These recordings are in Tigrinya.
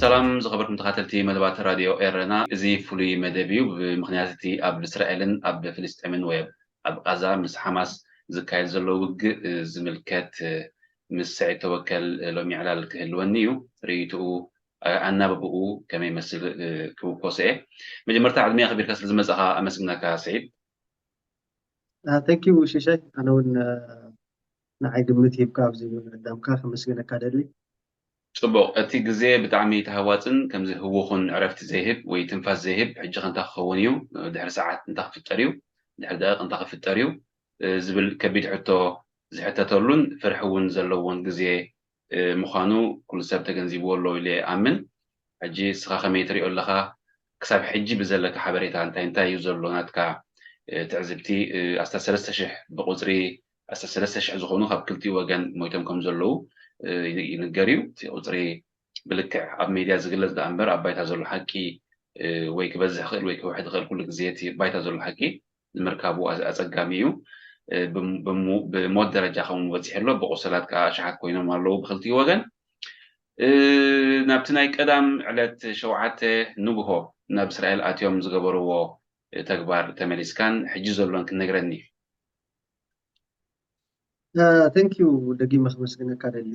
ሰላም ዝኸበርኩም ተኻተልቲ መደባት ራድዮ ኤረና፣ እዚ ፍሉይ መደብ እዩ። ብምኽንያት እቲ ኣብ እስራኤልን ኣብ ፍልስጤምን ወይ ኣብ ቃዛ ምስ ሓማስ ዝካየድ ዘሎ ውግእ ዝምልከት ምስ ሰዒድ ተወከል ሎሚ ዕላል ክህልወኒ እዩ። ርእይትኡ ኣናብብኡ ከመይ ይመስል ክውኮሶ እየ። መጀመርታ ዕድመ ኣኽቢርካ ስለ ዝመጻኻ ኣመስግናካ ስዒድ። Thank you ሽሻይ፣ ኣነ እውን ንዓይ ግምት ሂብካ ኣብዚ ምዕዳምካ ከመስግነካ ደሊ። ጽቡቕ፣ እቲ ግዜ ብጣዕሚ ተሃዋጽን ከምዚ ህውኹን ዕረፍቲ ዘይህብ ወይ ትንፋስ ዘይህብ፣ ሕጂ ከ እንታይ ክኸውን እዩ፣ ድሕሪ ሰዓት እንታይ ክፍጠር እዩ፣ ድሕሪ ደቂቕ እንታይ ክፍጠር እዩ ዝብል ከቢድ ሕቶ ዝሕተተሉን ፍርሒ እውን ዘለዎን ግዜ ምዃኑ ኩሉ ሰብ ተገንዚብዎ ኣሎ ኢለ ይኣምን። ሕጂ እስኻ ከመይ ትሪኦ ኣለኻ? ክሳብ ሕጂ ብዘለካ ሓበሬታ እንታይ እንታይ እዩ ዘሎ ናትካ ትዕዝብቲ? ኣስታት ሰለስተ ሽሕ ብቁፅሪ ኣስታት ሰለስተ ሽሕ ዝኾኑ ካብ ክልቲኡ ወገን ሞይቶም ከም ዘለዉ ይንገር እዩ። እቲ ቁፅሪ ብልክዕ ኣብ ሜድያ ዝግለፅ ደኣ እምበር ኣብ ባይታ ዘሎ ሓቂ ወይ ክበዝሕ ይኽእል ወይ ክውሕድ ይኽእል። ኩሉ ግዜ እቲ ባይታ ዘሎ ሓቂ ንምርካቡ ኣፀጋሚ እዩ። ብሞት ደረጃ ከምኡ በፂሑ ኣሎ፣ ብቁሰላት ከዓ ኣሽሓት ኮይኖም ኣለዉ ብክልቲኡ ወገን። ናብቲ ናይ ቀዳም ዕለት ሸውዓተ ንግሆ ናብ እስራኤል ኣትዮም ዝገበርዎ ተግባር ተመሊስካን ሕጂ ዘሎን ክትነግረኒ። Thank you፣ ደጊመ ከመስግነካ ደሊ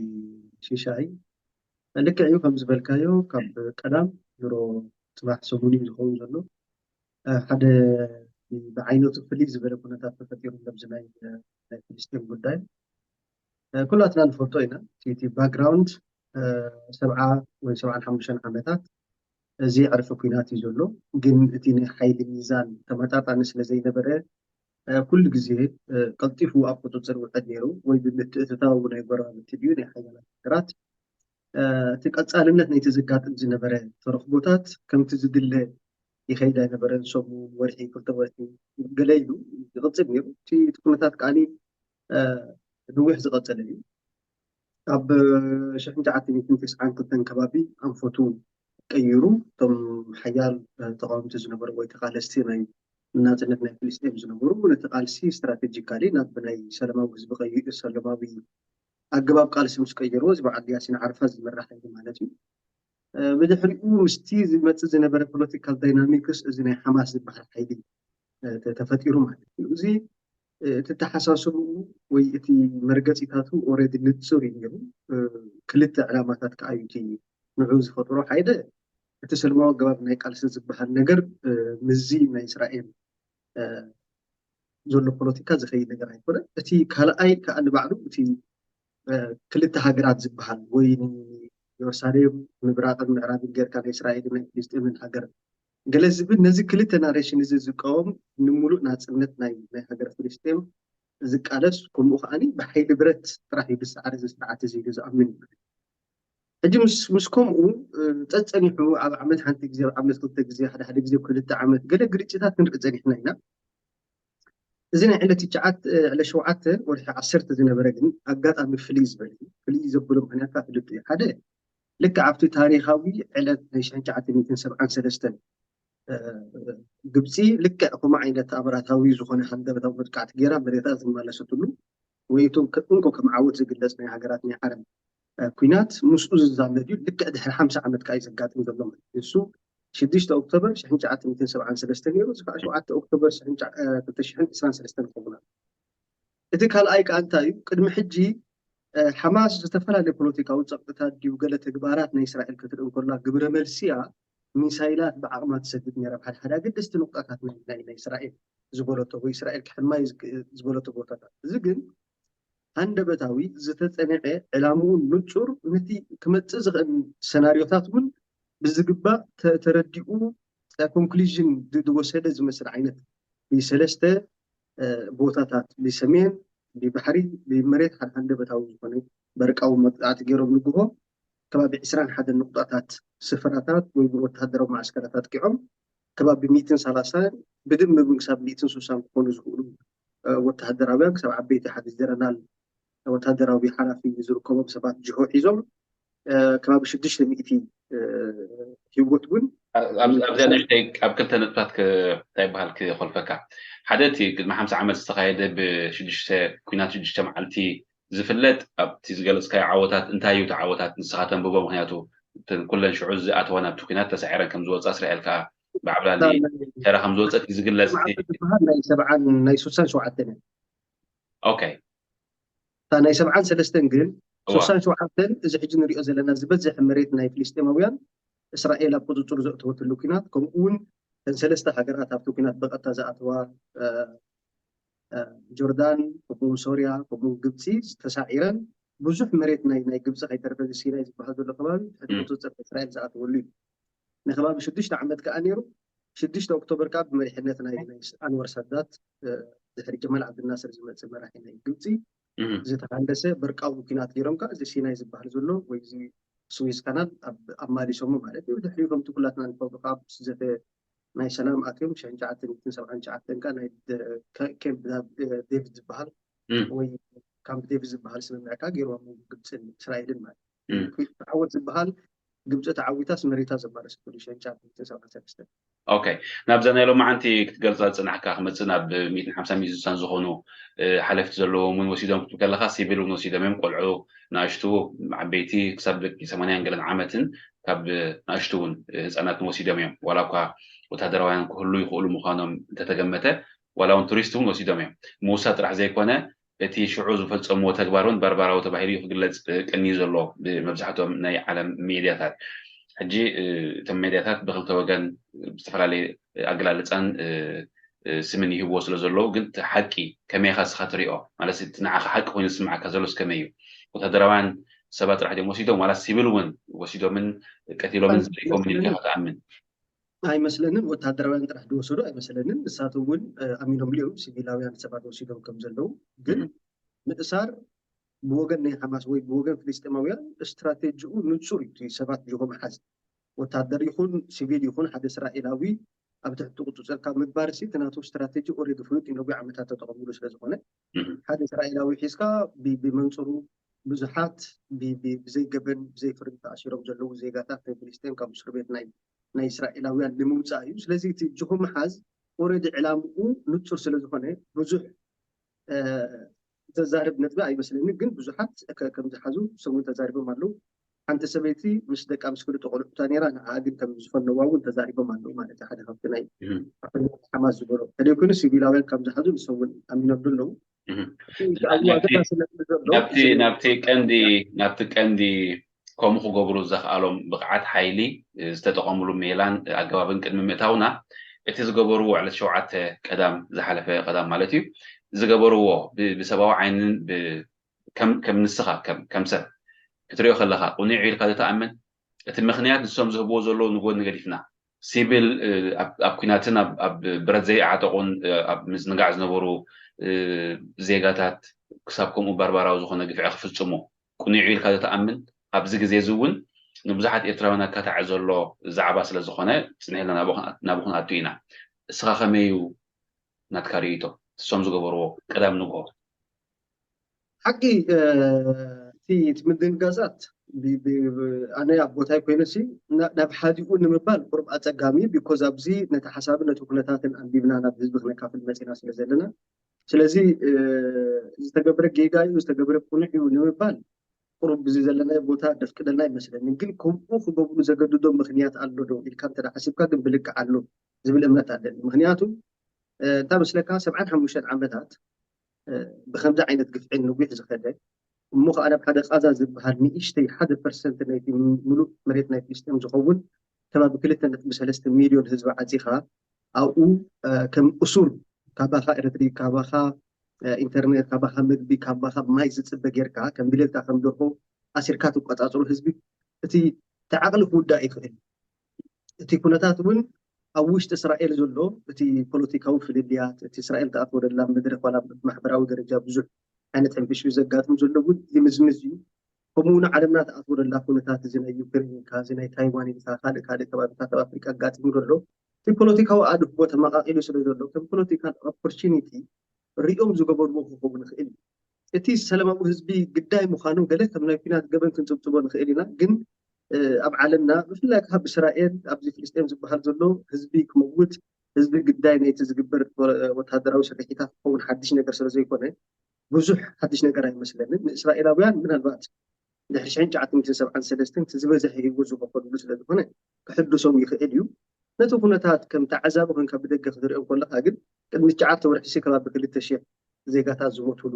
ሽሻይ። ልክዕ እዩ፣ ከም ዝበልካዮ ካብ ቀዳም ድሮ ፅባሕ ሰሙን እዩ ዝኸውን ዘሎ። ሓደ ብዓይነቱ ፍልይ ዝበለ ኩነታት ተፈጢሩ ኣብዚ ናይ ፍልስጤም ጉዳይ። ኩላትና ንፈልጦ ኢና እቲ ባክግራውንድ ሰብዓ ወይ ሰብዓን ሓሙሽተን ዓመታት እዚ ዕርፊ ኩናት እዩ ዘሎ። ግን እቲ ናይ ሓይሊ ሚዛን ተመጣጣኒ ስለ ዘይነበረ ኩሉ ግዜ ቀልጢፉ ኣብ ቁፅፅር ውዕል ነይሩ፣ ወይ ብምትእትታው ናይ ጎረባብቲ ድዩ ናይ ሓያላት ሃገራት እቲ ቀፃልነት ናይቲ ዘጋጥም ዝነበረ ተረኽቦታት ከምቲ ዝድለ ይኸይድ ኣይነበረን። ሰሙን፣ ወርሒ፣ ክልተ ወርሒ ገለ ኢሉ ይቕፅል ነይሩ። እቲ ኩነታት ከዓኒ ነዊሕ ዝቐፀለ እዩ። ኣብ ሽሕን ትሽዓተ ሚእትን ተስዓን ክልተን ከባቢ ኣንፈቱ ቀይሩ እቶም ሓያል ተቃወምቲ ዝነበሩ ወይ ተቃለስቲ ናይ ናፅነት ናይ ፍልስጤም ዝነበሩ ነቲ ቃልሲ ስትራቴጂካሊ ናብ ናይ ሰላማዊ ህዝቢ ቀይሩ ሰላማዊ ኣገባብ ቃልሲ ምስ ቀየርዎ እዚ በዓል ያሲን ዓረፋት ዝመራሕ ሓይሊ ማለት እዩ። ብድሕሪኡ ምስቲ ዝመፅእ ዝነበረ ፖለቲካል ዳይናሚክስ እዚ ናይ ሓማስ ዝበሃል ሓይሊ ተፈጢሩ ማለት እዩ። እዚ እቲ ተሓሳስብኡ ወይ እቲ መርገፂታቱ ኦረዲ ንፁር እዩ ነይሩ። ክልተ ዕላማታት ከዓ እዩ እቲ ንዑ ዝፈጥሮ። ሓደ እቲ ሰለማዊ ኣገባብ ናይ ቃልሲ ዝበሃል ነገር ምዚ ናይ እስራኤል ዘሎ ፖለቲካ ዝኸይድ ነገር ኣይኮነን። እቲ ካልኣይ ከዓ ንባዕሉ እቲ ክልተ ሃገራት ዝበሃል ወይ ንኢየሩሳሌም ምብራቕን ምዕራብን ጌርካ ናይ እስራኤልን ናይ ፍልስጤምን ሃገር ገለ ዝብል ነዚ ክልተ ናሬሽን እዚ ዝቃወም ንሙሉእ ናፅነት ናይ ናይ ሃገር ፍልስጤም ዝቃለስ ከምኡ ከዓኒ ብሓይሊ ብረት ጥራሕ እዩ ብሰዓሪ እዚ ስርዓት እዚ ኢሉ ዝኣምን እዩ። ሕጂ ምስ ምስ ከምኡ ጸጸኒሑ ኣብ ዓመት ሓንቲ ግዜ ኣብ ዓመት ክልተ ግዜ ሓደ ሓደ ግዜ ክልተ ዓመት ገለ ግርጭታት ክንርኢ ጸኒሕና ኢና። እዚ ናይ ዕለት ትሽዓተ ዕለት ሸውዓተ ወርሒ ዓሰርተ ዝነበረ ግን ኣጋጣሚ ፍልይ ዝበለ እዩ። ፍልይ ዘብሎ ምክንያት ክልተ እዩ። ሓደ ልክዕ ኣብቲ ታሪኻዊ ዕለት ናይ ሽሕን ትሽዓተ ሚእትን ሰብዓን ሰለስተን ግብፂ ልክዕ ከምኡ ዓይነት ኣምራታዊ ዝኾነ ሃንደበታዊ መጥቃዕቲ ገይራ መሬታ ዝመለሰትሉ ወይ እቶም እንኮ ከም ዓወት ዝግለፅ ናይ ሃገራት ናይ ዓለም ኩናት ምስኡ ዝዛመድ እዩ። ልክዕ ድሕሪ ሓምሳ ዓመት ከዓ እዩ ዘጋጥም ዘሎ ማለት እዩ። እሱ ሽዱሽተ ኦክቶበር ሽሕን ትሽዓተ ሚእትን ሰብዓን ሰለስተን ነይሩ። እዚ ከዓ ሸውዓተ ኦክቶበር ክልተ ሽሕን ዕስራን ሰለስተን ይኸውን ኣሎ። እቲ ካልኣይ ከዓ እንታይ እዩ? ቅድሚ ሕጂ ሓማስ ዝተፈላለዩ ፖለቲካዊ ፀቕጥታት ድዩ ገለ ተግባራት ናይ እስራኤል ክትርኢ እንከላ ግብረ መልሲ እያ ሚሳይላት ብዓቕማ ትሰድድ ነይራ። ሓደ ሓደ ኣገደስቲ ንቑጣታት ናይ ናይ ናይ እስራኤል ዝበለቶ ወይ እስራኤል ክሕማይ ዝክ- ዝበለቶ ቦታታት። እዚ ግን ሃንደበታዊ ዝተፀንዐ ዕላምኡ ንፁር ነቲ ክመፅእ ዝኽእል ሰናርዮታት እውን ብዝግባእ ተ- ተረዲኡ ኮንክሉዥን ዝወሰደ ዝመስል ዓይነት ብሰለስተ ቦታታት ብሰሜን ብባሕሪ ብመሬት ሓደ ሃንደበታዊ ዝኾነ በርቃዊ መጥቃዕቲ ገይሮም ንግሆ ከባቢ ዕስራን ሓደን ንቁጣታት ስፍራታት ወይ እውን ወተሃደራዊ ማዕስከራት ኣጥቂዖም ከባቢ ሚእትን ሰላሳን ብድምር እውን ክሳብ ሚእትን ስሳን ክኾኑ ዝኽእሉ ወተሃደራውያን ክሳብ ዓበይቲ ሓደ ጀነራል ወተሃደራዊ ሓላፊ ዝርከቦም ሰባት ጅሆ ሒዞም ከባቢ ሽዱሽተ ሚእቲ ህይወት እውን ኣብዚኣ ንእሽተይ ኣብ ክልተ ነጥብታት እንታይ ይበሃል ክኾልፈካ። ሓደ፣ እቲ ቅድሚ ሓምሳ ዓመት ዝተኻየደ ብሽዱሽተ፣ ኲናት ሽዱሽተ መዓልቲ ዝፍለጥ፣ ኣብቲ ዝገለፅካዮ ዓወታት እንታይ እዩ? እቲ ዓወታት ንስኻ ተንብቦ። ምክንያቱ ኩለን ሽዑ ዝኣተዋ ናብቲ ኲናት ተሳዒረን ከም ዝወፃ፣ እስራኤል ከዓ ብዓብላሊ ተራ ከም ዝወፀት እዩ ዝግለፅ። ዝበሃል ናይ ሰብዓን ናይ ሱሳን ሸውዓተን ኦኬ። እታ ናይ ሰብዓን ሰለስተን ግን ሱሳን ሸውዓተን፣ እዚ ሕጂ ንሪኦ ዘለና ዝበዝሕ መሬት ናይ ፍልስጤማውያን እስራኤል ኣብ ቁፅፅር ዘእተወትሉ ኲናት፣ ከምኡ እውን ተን ሰለስተ ሃገራት ኣብቲ ኲናት ብቐጥታ ዝኣተዋ ጆርዳን፣ ከምኡ ሶርያ፣ ከምኡ ግብፂ ዝተሳዒረን ብዙሕ መሬት ናይ ናይ ግብፂ ከይተረፈ፣ እዚ ሲናይ ዝበሃል ዘሎ ከባቢ ትሕቲ ቁፅፅር እስራኤል ዝኣተወሉ እዩ። ንከባቢ ሽዱሽተ ዓመት ከዓ ነይሩ። ሽዱሽተ ኦክቶበር ከዓ ብመሪሕነት ናይ ናይ ኣንወር ሳዳት ድሕሪ ጀማል ዓብድናስር ዝመፅእ መራሒ ናይ ግብፂ ዝተሃንደሰ በርቃዊ ኲናት ገይሮም ከዓ እዚ ሲናይ ዝበሃል ዘሎ ወይ እዚ ስዊዝ ካናል ኣማሊሶሞ ማለት እዩ። ድሕሪኡ ከምቲ ኩላትና ንፈልጦ ከዓ ብዝዘተ ናይ ሰላም ኣትዮም ሸሕን ትሽዓተን ሚእትን ሰብዓን ትሽዓተን ከዓ ናይ ኬምፕ ዴቪድ ዝበሃል ወይ ካምፕ ዴቪድ ዝበሃል ስምምዕ ከዓ ገይርዋ መንጎ ግብፅን እስራኤልን ማለት እዩ። ተዓወት ዝበሃል ግብፂ ተዓዊታስ መሬታ ዘባረሰትሉ ሸሕን ትሽዓተን ሚእትን ሰብዓን ሰለስተን። ኦኬ፣ ናብዛ ናይ ሎማዓንቲ ክትገልፃ ዝፅናሕካ ክመፅእ ናብ ሚእትን ሓምሳ ሚእትን ስሳን ዝኾኑ ሓለፍቲ ዘለዎም እውን ወሲዶም ክትብል ከለካ ሲቪል እውን ወሲዶም እዮም። ቆልዑ፣ ንኣሽቱ፣ ዓበይቲ ክሳብ ደቂ ሰማንያን ገለን ዓመትን ካብ ንኣሽቱ እውን ህፃናትን ወሲዶም እዮም። ዋላ እኳ ወታደራውያን ክህሉ ይኽእሉ ምዃኖም እንተተገመተ፣ ዋላ እውን ቱሪስት እውን ወሲዶም እዮም። ምውሳድ ጥራሕ ዘይኮነ እቲ ሽዑ ዝፈፀምዎ ተግባር እውን ባርባራዊ ተባሂሉ እዩ ክግለፅ ቀንዩ ዘሎ ብመብዛሕትኦም ናይ ዓለም ሜድያታት። ሕጂ እቶም ሜድያታት ብክልተ ወገን ብዝተፈላለየ ኣገላልፃን ስምን ይህብዎ ስለ ዘለዉ፣ ግን እቲ ሓቂ ከመይ ኢኻ ንስኻ ትሪኦ? ማለት እቲ ንዓኻ ሓቂ ኮይኑ ዝስምዓካ ዘሎስ ከመይ እዩ? ወታደራውያን ሰባት ጥራሕ ድዮም ወሲዶም ዋላ ሲቪል እውን ወሲዶምን ቀቲሎምን ዘሪፎምን ኢልካ ትኣምን? ኣይመስለንን። ወታደራውያን ጥራሕ ዝወሰዱ ኣይመስለንን። ንሳቶም እውን ኣሚኖምሉ እዮም ሲቪላውያን ሰባት ወሲዶም ከም ዘለዉ። ግን ምእሳር ብወገን ናይ ሓማስ ወይ ብወገን ፍልስጤማውያን ስትራቴጂኡ ንፁር እዩ። ሰባት ጅሆ ምሓዝ፣ ወታደር ይኹን ሲቪል ይኹን ሓደ እስራኤላዊ ኣብ ትሕቲ ቁፅፅር ካብ ምግባር ሲ እቲ ናቱ ስትራቴጂ ኦልሬዲ ፍሉጥ እዩ። ነዊሕ ዓመታት ተጠቐምሉ ስለ ዝኾነ ሓደ እስራኤላዊ ሒዝካ ብመንፅሩ ብዙሓት ብዘይገበን ብዘይፍርዲ ተኣሲሮም ዘለዉ ዜጋታት ናይ ፍልስጤም ካብ እስር ቤት ናይ ናይ እስራኤላውያን ንምውፃእ እዩ። ስለዚ እቲ ጅሆ ምሓዝ ኦልሬዲ ዕላምኡ ንፁር ስለ ዝኾነ ብዙሕ ተዛርብ ነጥቢ ኣይመስለኒ። ግን ብዙሓት ከም ዝሓዙ ንሶም እውን ተዛሪቦም ኣለዉ። ሓንቲ ሰበይቲ ምስ ደቃ ምስ ክልተ ቆልዑታ ነይራ፣ ንዓ ግን ከም ዝፈነዋ እውን ተዛሪቦም ኣለዉ ማለት ሓደ ካብቲ ናይ ሓማስ ዝበሎ ተደይኮይኑ ሲቪላውያን ከም ዝሓዙ ንሶም እውን ኣሚኖም ኣለዉ። ናብቲ ቀንዲ ናብቲ ቀንዲ ከምኡ ክገብሩ ዘኽኣሎም ብቕዓት ሓይሊ ዝተጠቐምሉ ሜላን ኣገባብን ቅድሚ ምእታውና እቲ ዝገበርዎ ዕለት ሸውዓተ ቀዳም ዝሓለፈ ቀዳም ማለት እዩ ዝገበርዎ ብሰብኣዊ ዓይንን ከም ንስኻ ከም ሰብ ክትሪኦ ከለኻ ቁኒዕ ኢልካ ዝተኣምን እቲ ምኽንያት ንሶም ዝህብዎ ዘለዉ ንጎኒ ገዲፍና ሲቪል ኣብ ኩናትን ኣብ ብረት ዘይዓጠቑን ኣብ ምዝንጋዕ ዝነበሩ ዜጋታት ክሳብ ከምኡ ባርባራዊ ዝኾነ ግፍዒ ክፍፅሙ ቁኒዑ ኢልካ ዝተኣምን ኣብዚ ግዜ እዚ እውን ንብዙሓት ኤርትራውያን ኣካታዒ ዘሎ ዛዕባ ስለ ዝኾነ ፅንሕ ኢልና ናብኡ ክንኣቱ ኢና። እስኻ ከመይ እዩ ናትካ ርእይቶ? ንሶም ዝገበርዎ ቀዳም ንግሆ ሓቂ እቲ እቲ ምድንጋጻት ኣነ ኣብ ቦታይ ኮይነ ሲ ናብ ሓዲኡ ንምባል ቁሩብ ኣጸጋሚ because ኣብዚ ነቲ ሓሳብን ነቲ ኩነታትን ኣንቢብና ናብ ህዝቢ ክነካፍል መጺና ስለ ዘለና ስለዚ ዝተገብረ ጌጋ እዩ ዝተገብረ ቁኑዕ እዩ ንምባል ቁሩብ ብዚ ዘለናዮ ቦታ ደፍቅደልና ይመስለኒ ግን ከምኡ ክገብሩ ዘገድዶም ምክንያት ኣሎ ዶ ኢልካ እንተ ሓሲብካ ግን ብልክዕ ኣሎ ዝብል እምነት ኣለኒ ምክንያቱ እንታ መስለካ ሰብዓን ሓሙሽተን ዓመታት ብከምዚ ዓይነት ግፍዒ ንዊሕ ዝኸደ እሞ ከዓ ናብ ሓደ ቃዛ ዝበሃል ንእሽተይ ሓደ ፐርሰንት ናይቲ ምሉእ መሬት ናይ ፍልስጤም ዝኸውን ከባቢ ክልተ ነጥቢ ሰለስተ ሚልዮን ህዝቢ ዓፂኻ ኣብኡ ከም እሱር ካባኻ ኤሌክትሪክ ካባኻ ኢንተርኔት ካባኻ ምግቢ ካባኻ ማይ ዝፅበ ጌርካ ከም ድሌትካ ከም ደርሆ ኣሲርካ ትቆፃፅሮ ህዝቢ እቲ ተዓቕሊ ክውዳእ ይኽእል እቲ ኩነታት እውን ኣብ ውሽጢ እስራኤል ዘሎ እቲ ፖለቲካዊ ፍልልያት እቲ እስራኤል ተኣትወደላ መድረክ ዋላ ማሕበራዊ ደረጃ ብዙሕ ዓይነት ሕንፍሽፍሽ ዘጋጥም ዘሎ እውን ይምዝምዝ እዩ ከምኡ እውን ዓለምና ተኣትወደላ ኩነታት እዚ ናይ ዩክሬን ኢልካ እዚ ናይ ታይዋን ኢልካ ካልእ ካልእ ከባቢታት ኣብ ኣፍሪካ ኣጋጢሙ ዘሎ እቲ ፖለቲካዊ ኣድህቦ ተመቃቂሉ ስለ ዘሎ ከም ፖለቲካል ኦፖርቹኒቲ ሪኦም ዝገበርዎ ክኸውን ይኽእል እዩ እቲ ሰላማዊ ህዝቢ ግዳይ ምዃኑ ገለ ከም ናይ ኩናት ገበን ክንፅብፅቦ ንኽእል ኢና ግን ኣብ ዓለምና ብፍላይ ከዓ ብእስራኤል ኣብዚ ፍልስጤም ዝበሃል ዘሎ ህዝቢ ክመውት ህዝቢ ግዳይ ናይቲ ዝግበር ወታደራዊ ስርሒታት ክኸውን ሓድሽ ነገር ስለ ዘይኮነ ብዙሕ ሓድሽ ነገር ኣይመስለንን። ንእስራኤላውያን ምናልባት ድሕሪ ሽሕን ትሽዓተ ሚእትን ሰብዓን ሰለስተን እቲ ዝበዝሐ ህይወት ዝኸፈሉሉ ስለ ዝኾነ ክሕድሶም ይኽእል እዩ። ነቲ ኩነታት ከም ተዓዛቢ ኮንካ ብደገ ክትሪኦ ከለካ ግን ቅድሚ ትሽዓተ ወርሒ ሲ ከባቢ ክልተ ሽሕ ዜጋታት ዝሞቱሉ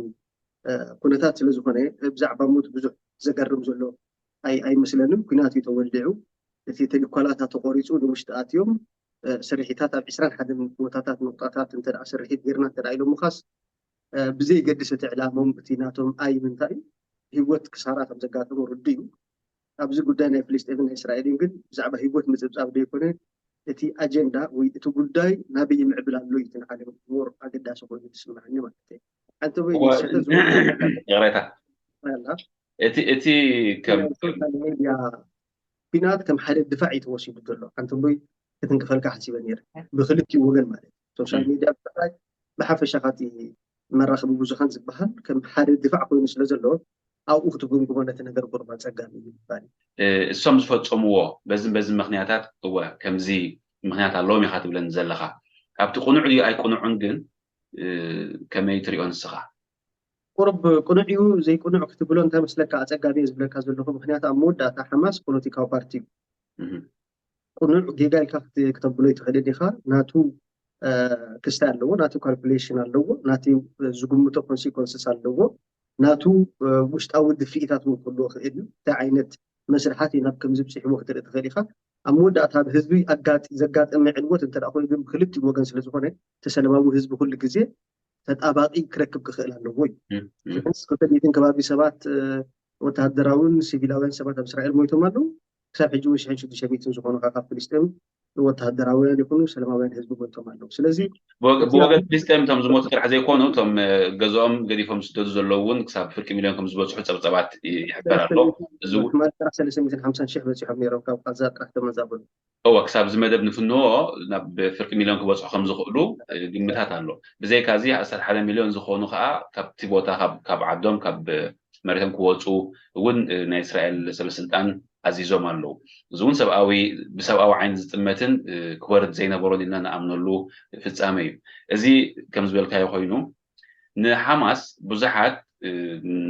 ኩነታት ስለ ዝኾነ ብዛዕባ ሞት ብዙሕ ዘገርም ዘሎ ኣይመስለንን። ኩናት እዩ ተወሊዑ። እቲ ተሊኳላታ ተቆሪፁ ንውሽጢ ኣትዮም ስርሒታት ኣብ ዕስራን ሓደን ቦታታት ነቁጣታት እንተ ስርሒት ጌርና እንተ ኢሎም ምኻስ ብዘይገድስ እቲ ዕላሞም እቲ ናቶም ኣይም እንታይ እዩ ህይወት ክሳራ ከም ዘጋጠሙ ርዱ እዩ። ኣብዚ ጉዳይ ናይ ፍልስጤምን ናይ እስራኤልን ግን ብዛዕባ ህይወት ምፅብፃብ ዶ ይኮነ እቲ ኣጀንዳ ወይ እቲ ጉዳይ ናበይ ይምዕብል ኣሎ እዩ እቲ ንዓለም ሞር ኣገዳሲ ኮይኑ ዝስምዓኒ ማለት እዩ። ሓንቲ ወይ ይቕሬታ እቲ እቲ ከም ሜድያ ኲናት ከም ሓደ ድፋዕ እዩ ተወሲዱ ዘሎ ሓንቲ ወይ ክትንክፈልካ ሓሲበ ነይረ ብክልቲኡ ወገን ማለት ሶሻል ሚድያ ብፍላይ ብሓፈሻ ካቲ መራኸቢ ብዙኻን ዝበሃል ከም ሓደ ድፋዕ ኮይኑ ስለ ዘሎ ኣብኡ ክትግምግሞ ነቲ ነገር ቁርብ ኣፀጋሚ እዩ ይባል። እሶም ዝፈፀምዎ በዝን በዝን ምክንያታት እወ ከምዚ ምክንያት ኣለዎም ኢኻ ትብለኒ ዘለኻ። ካብቲ ቅኑዕ ድዩ ኣይቅኑዕን ግን ከመይ ትሪኦ ንስኻ? ቁሩብ ቅኑዕ እዩ ዘይቅኑዕ ክትብሎ እንታይ መስለካ ኣፀጋሚ እየ ዝብለካ ዘለኹ። ምክንያቱ ኣብ መወዳእታ ሓማስ ፖለቲካዊ ፓርቲ እዩ። ቅኑዕ ጌጋ ኢልካ ክተብሎ ይትኽእልን ኢኻ። ናቱ ክስታይ ኣለዎ፣ ናቱ ካልኩሌሽን ኣለዎ፣ ናቱ ዝግምቶ ኮንሲኮንስስ ኣለዎ፣ ናቱ ውሽጣዊ ድፍኢታት እውን ክህልዎ ክእል እዩ። እንታይ ዓይነት መስርሓት እዩ ናብ ከምዚ ብፅሕዎ ክትርኢ ትኽእል ኢኻ። ኣብ መወዳእታ ኣብ ህዝቢ ዘጋጠመ ዕንወት እንተ ኮይኑ ግን ብክልቲኡ ወገን ስለ ዝኾነ እቲ ሰለማዊ ህዝቢ ኩሉ ግዜ ተጣባቂ ክረክብ ክኽእል ኣለዎ እዩ። ክልተ ሚእትን ከባቢ ሰባት ወተሃደራውን ሲቪላውያን ሰባት ኣብ እስራኤል ሞይቶም ኣለዉ። ክሳብ ሕጂ እውን ሽሕን ሽዱሽተ ሚእትን ዝኾኑ ካብ ፍልስጤም ወተሃደራውያን ይኹኑ ሰለማውያን ህዝቢ ሞይቶም ኣለዉ። ስለዚ ብወገን ፍልስጤም እቶም ዝሞቱ ጥራሕ ዘይኮኑ እቶም ገዝኦም ገዲፎም ዝስደዱ ዘለዉ እውን ክሳብ ፍርቂ ሚልዮን ከም ዝበፅሑ ፀብፀባት ይሕበር ኣሎ። እዚ እውን ጥራሕ ሰለስተ ሚእትን ሓምሳን ሽሕ በፂሖም ነይሮም ካብ ቃዛ ጥራሕ ተመዛበሉ። እወ ክሳብ እዚ መደብ ንፍንዎ ናብ ፍርቂ ሚልዮን ክበፅሑ ከም ዝኽእሉ ግምታት ኣሎ። ብዘይካ እዚ ኣስታት ሓደ ሚልዮን ዝኾኑ ከዓ ካብቲ ቦታ ካብ ዓዶም ካብ መሬቶም ክወፁ እውን ናይ እስራኤል ሰበስልጣን ኣዚዞም ኣለዉ። እዚ እውን ሰብኣዊ ብሰብኣዊ ዓይኒ ዝጥመትን ክወርድ ዘይነበሮን ኢልና ንኣምነሉ ፍፃመ እዩ። እዚ ከም ዝበልካዮ ኮይኑ ንሓማስ ብዙሓት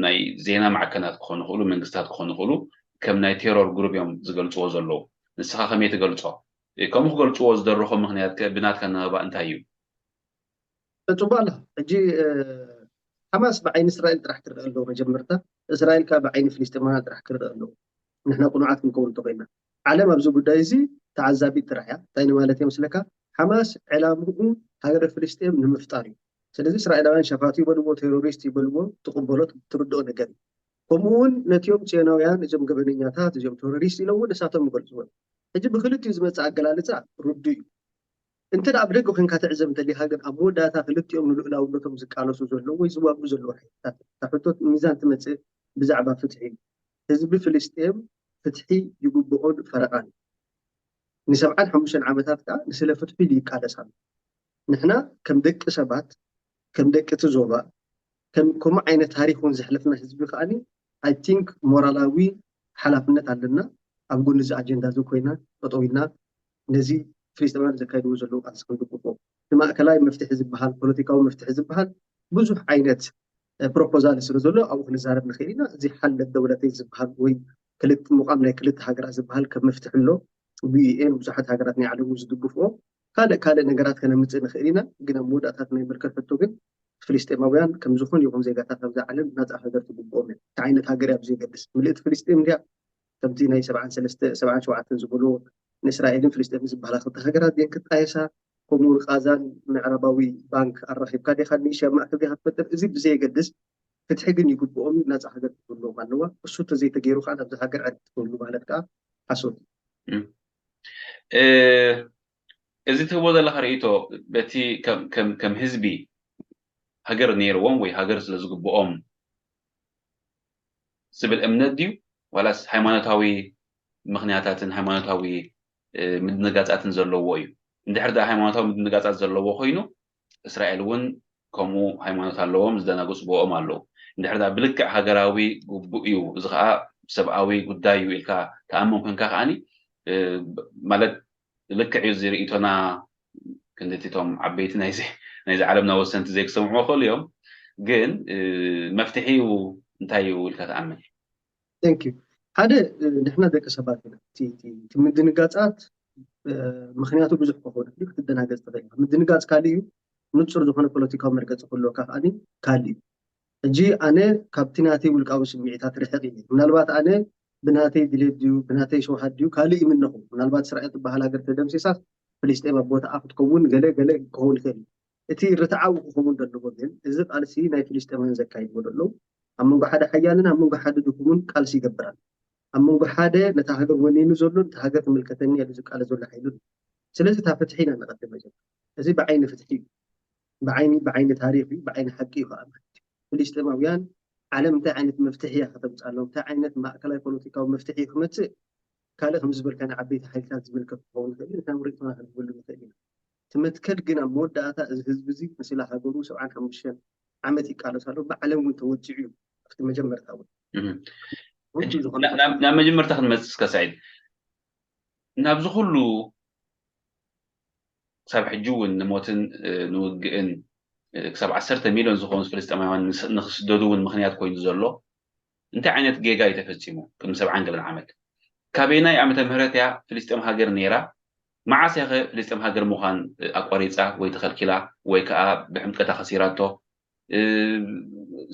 ናይ ዜና ማዕከናት ክኾኑ ይኽእሉ መንግስታት ክኾኑ ይኽእሉ ከም ናይ ቴሮር ግሩፕ እዮም ዝገልፅዎ ዘለዉ። ንስኻ ከመይ ትገልፆ? ከምኡ ክገልፅዎ ዝደረኾ ምኽንያት ከ ብናትካ ኣነባባ እንታይ እዩ? ፅቡቅ ኣላ ሕጂ ሓማስ ብዓይኒ እስራኤል ጥራሕ ክረአ ኣለዎ መጀመርታ እስራኤል ከዓ ብዓይኒ ፍልስጤማውያን ጥራሕ ክረአ ኣለዎ። ንሕና ቅኑዓት ክንከውን እንተኮይና ዓለም ኣብዚ ጉዳይ እዚ ተዓዛቢት ጥራሕ እያ። እንታይ ንማለት እየ መስለካ ሓማስ ዕላምኡ ሃገረ ፍልስጤም ንምፍጣር እዩ። ስለዚ እስራኤላውያን ሸፋቱ ይበልዎ ቴሮሪስት ይበልዎ ትቕበሎ ትርድኦ ነገር እዩ። ከምኡ እውን ነቲኦም ፅዮናውያን እዞም ገበነኛታት እዚኦም ቴሮሪስት ኢሎም እውን እሳቶም ይገልፅዎ። ሕጂ ብክልቲኡ ዝመፅእ ኣገላልፃ ርዱ እዩ። እንተ ደኣ ብደገ ኮንካ ትዕዘብ እንተሊኻ ግን ኣብ መወዳእታ ክልቲኦም ንልኡላውነቶም ዝቃለሱ ዘለዉ ወይ ዝዋግኡ ዘለዉ ሓይልታት እታ ሕቶ ሚዛን ትመፅእ ብዛዕባ ፍትሒ እዩ። ህዝቢ ፍልስጤም ፍትሒ ይግብኦን ፈረቓን እዩ። ንሰብዓን ሓሙሽተን ዓመታት ከዓ ንስለ ፍትሒ ኢሉ ይቃለስ ኣሎ። ንሕና ከም ደቂ ሰባት ከም ደቂ እቲ ዞባ ከም ከምኡ ዓይነት ታሪክ እውን ዘሕለፍና ህዝቢ ከዓ I think ሞራላዊ ሓላፍነት ኣለና ኣብ ጎኒ እዚ ኣጀንዳ እዚ ኮይና ጠጠው ኢልና ነዚ ፍልስጤማውያን ዘካይድዎ ዘለዉ ቃልሲ ክንድግፎ እቲ ማእከላይ መፍትሒ ዝበሃል ፖለቲካዊ መፍትሒ ዝበሃል ብዙሕ ዓይነት ፕሮፖዛል ስለ ዘሎ ኣብኡ ክንዛረብ ንኽእል ኢና። እዚ ሓል ደውለተይ ዝበሃል ወይ ክልተ ምቋም ናይ ክልተ ሃገራት ዝበሃል ከም መፍትሒ ኣሎ። ብዩኤን ብዙሓት ሃገራት ናይ ዓለሙ ዝድግፍኦ ካልእ ካልእ ነገራት ከነምፅእ ንኽእል ኢና። ግን ኣብ መወዳእታት ናይ መርከብ ሕቶ ግን ፍልስጤማውያን ከም ዝኾነ ይኹን ዜጋታት ኣብዚ ዓለም ናፃ ሃገር ትግብኦም እዮም። እንታይ ዓይነት ሃገር እያ ብዘየገድስ ምልእቲ ፍልስጤም እንድያ ከምቲ ናይ ሰብዓን ሰለስተ ሰብዓን ሸውዓተን ዝበልዎ ንእስራኤልን ፍልስጤምን ዝበሃላ ክልተ ሃገራት ድየን ክጣየሳ ከምኡ እውን ቃዛን ምዕራባዊ ባንክ ኣራኺብካ ዲኻ ንእሽያ ማእከል ዲኻ ትፈጥር እዚ ብዘየገድስ ፍትሒ ግን ይግብኦም እዩ ናፃ ሃገር ክትህልዎም ኣለዋ እሱ ተዘይተገይሩ ከዓ ናብዚ ሃገር ዕርቂ ትህሉ ማለት ከዓ ሓሶት እዩ እዚ ትህቦ ዘለካ ርእይቶ በቲ ከም ህዝቢ ሃገር ነይርዎም ወይ ሃገር ስለ ዝግብኦም ዝብል እምነት ድዩ ዋላስ ሃይማኖታዊ ምኽንያታትን ሃይማኖታዊ ምድንጋፃትን ዘለዎ እዩ? እንድሕር ደኣ ሃይማኖታዊ ምድንጋፃት ዘለዎ ኮይኑ እስራኤል እውን ከምኡ ሃይማኖት ኣለዎም ዝደናግፁ ብኦም ኣለዉ። እንድሕር ደኣ ብልክዕ ሃገራዊ ግቡእ እዩ እዚ ከዓ ሰብኣዊ ጉዳይ እዩ ኢልካ ተኣምን ኮንካ ከዓኒ ማለት ልክዕ እዩ እዚ ርእይቶና ክንድቲ እቶም ዓበይቲ ናይዚ ናይዚ ዓለምና ወሰንቲ ዘይክሰምዑ ክኽእሉ እዮም። ግን መፍትሒኡ እንታይ እዩ ኢልካ ትኣምን? Thank you። ሓደ ንሕና ደቂ ሰባት ኢና። እቲ ምድንጋጻት ምክንያቱ ብዙሕ ክኸውን ይኽእል፣ ክትደናገጽ ትኽእል። ምድንጋጽ ካልእ እዩ፣ ንጹር ዝኾነ ፖለቲካዊ መርገጺ ክህልወካ ከኣ ካልእ እዩ። ሕጂ ኣነ ካብቲ ናተይ ውልቃዊ ስምዒታት ርሕቕ ኢለ፣ ምናልባት ኣነ ብናተይ ድሌት ድዩ ብናተይ ሸውሃት ድዩ ካልእ ይምነኹ። ምናልባት እስራኤል ትበሃል ሃገር ተደምሲሳስ ፍልስጤም ኣብ ቦታኣ ክትከውን ገለ ገለ ክኸውን ይኽእል እዩ። እቲ ርትዓዊ ክኸውን ዘለዎ ግን እዚ ቃልሲ ናይ ፍልስጤማውያን ዘካይድዎ ዘለዉ ኣብ መንጎ ሓደ ሓያልን ኣብ መንጎ ሓደ ድኹምን ቃልሲ ይገብር ኣሎ። ኣብ መንጎ ሓደ ነታ ሃገር ወኒኑ ዘሎን እታ ሃገር ትምልከተኒ ኢሉ ዝቃለስ ዘሎ ሓይሊ ኣሎ። ስለዚ እታ ፍትሒ ኢና ነቐድም መጀመርያ። እዚ ብዓይኒ ፍትሒ እዩ። ብዓይኒ ብዓይኒ ታሪኽ እዩ፣ ብዓይኒ ሓቂ እዩ ከዓ ማለት እዩ። ፍልስጤማውያን ዓለም እንታይ ዓይነት መፍትሒ እያ ከተምፅኣሎም፣ እንታይ ዓይነት ማእከላይ ፖለቲካዊ መፍትሒ ክመፅእ ካልእ ከም ዝበልካ ንዓበይቲ ሓይልታት ዝምልከት ክኸውን ይኽእል እዩ። ንሕና ርእይቶና ክንህበሉ ንኽእል ኢና። እቲ መትከል ግን ኣብ መወዳእታ እዚ ህዝቢ እዚ መሲላ ሃገሩ ሰብዓን ሓሙሽተን ዓመት ይቃለስ ኣሎ። ብዓለም እውን ተወፂዑ እዩ። ኣብቲ መጀመርታ እውን ናብ መጀመርታ ክንመፅእ እስከ ሳዒድ፣ ናብዚ ኩሉ ክሳብ ሕጂ እውን ንሞትን ንውግእን ክሳብ ዓሰርተ ሚልዮን ዝኾኑ ፍልስጤማውያን ንክስደዱ እውን ምክንያት ኮይኑ ዘሎ እንታይ ዓይነት ጌጋ እዩ ተፈፂሙ? ቅድሚ ሰብዓን ገለን ዓመት ካበየናይ ዓመተ ምህረት እያ ፍልስጤም ሃገር ነይራ? መዓስ እያ ኸ ፍልስጤም ሃገር ምዃን ኣቋሪፃ ወይ ተኸልኪላ ወይ ከዓ ብሕምቀታ ከሲራቶ?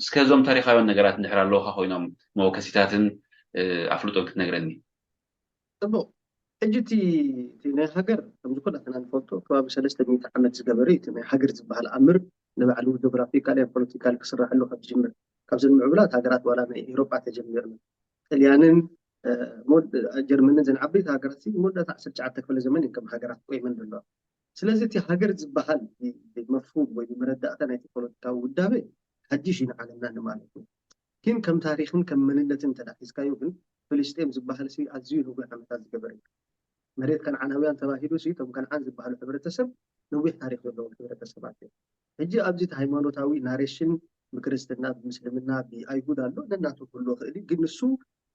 እስከ እዞም ታሪኻውያን ነገራት እንድሕር ኣለውካ ኮይኖም መወከሲታትን ኣፍልጦን ክትነግረኒ። ፅቡቕ። ሕጂ እቲ ናይ ሃገር ከምዚ ኩላትና ንፈልጦ ከባቢ ሰለስተ ሚእቲ ዓመት ዝገበረ እዩ። እቲ ናይ ሃገር ዝበሃል ኣምር ንባዕሉ ጆግራፊካል ያ ፖለቲካል ክስራሕሉ ካብ ዝጅምር ካብዘን ምዕቡላት ሃገራት ዋላ ናይ ኤውሮጳ ተጀሚርና ጥልያንን ጀርመንን ዘን ዓበይቲ ሃገራት መወዳእታ ዓሰርተ ትሽዓተ ክፍለ ዘመን ከም ሃገራት ቆይመን ዘለዋ። ስለዚ እቲ ሃገር ዝበሃል መፍሁም ወይ መረዳእታ ናይቲ ፖለቲካዊ ውዳበ ሓድሽ እዩ ንዓለምና ንማለት እዩ። ግን ከም ታሪኽን ከም መንነትን እንተደኣ ሒዝካዮ ግን ፍልስጤም ዝበሃል ሲ ኣዝዩ ነዊሕ ዓመታት ዝገበረ እዩ። መሬት ከነዓናውያን ተባሂሉ ሲ እቶም ከነዓን ዝበሃሉ ሕብረተሰብ ነዊሕ ታሪኽ ዘለዎም ሕብረተሰባት እዮም። ሕጂ ኣብዚ እቲ ሃይማኖታዊ ናሬሽን ብክርስትና ብምስልምና ብኣይሁድ ኣሎ ነናቱ ክህልዎ ይኽእል እዩ። ግን ንሱ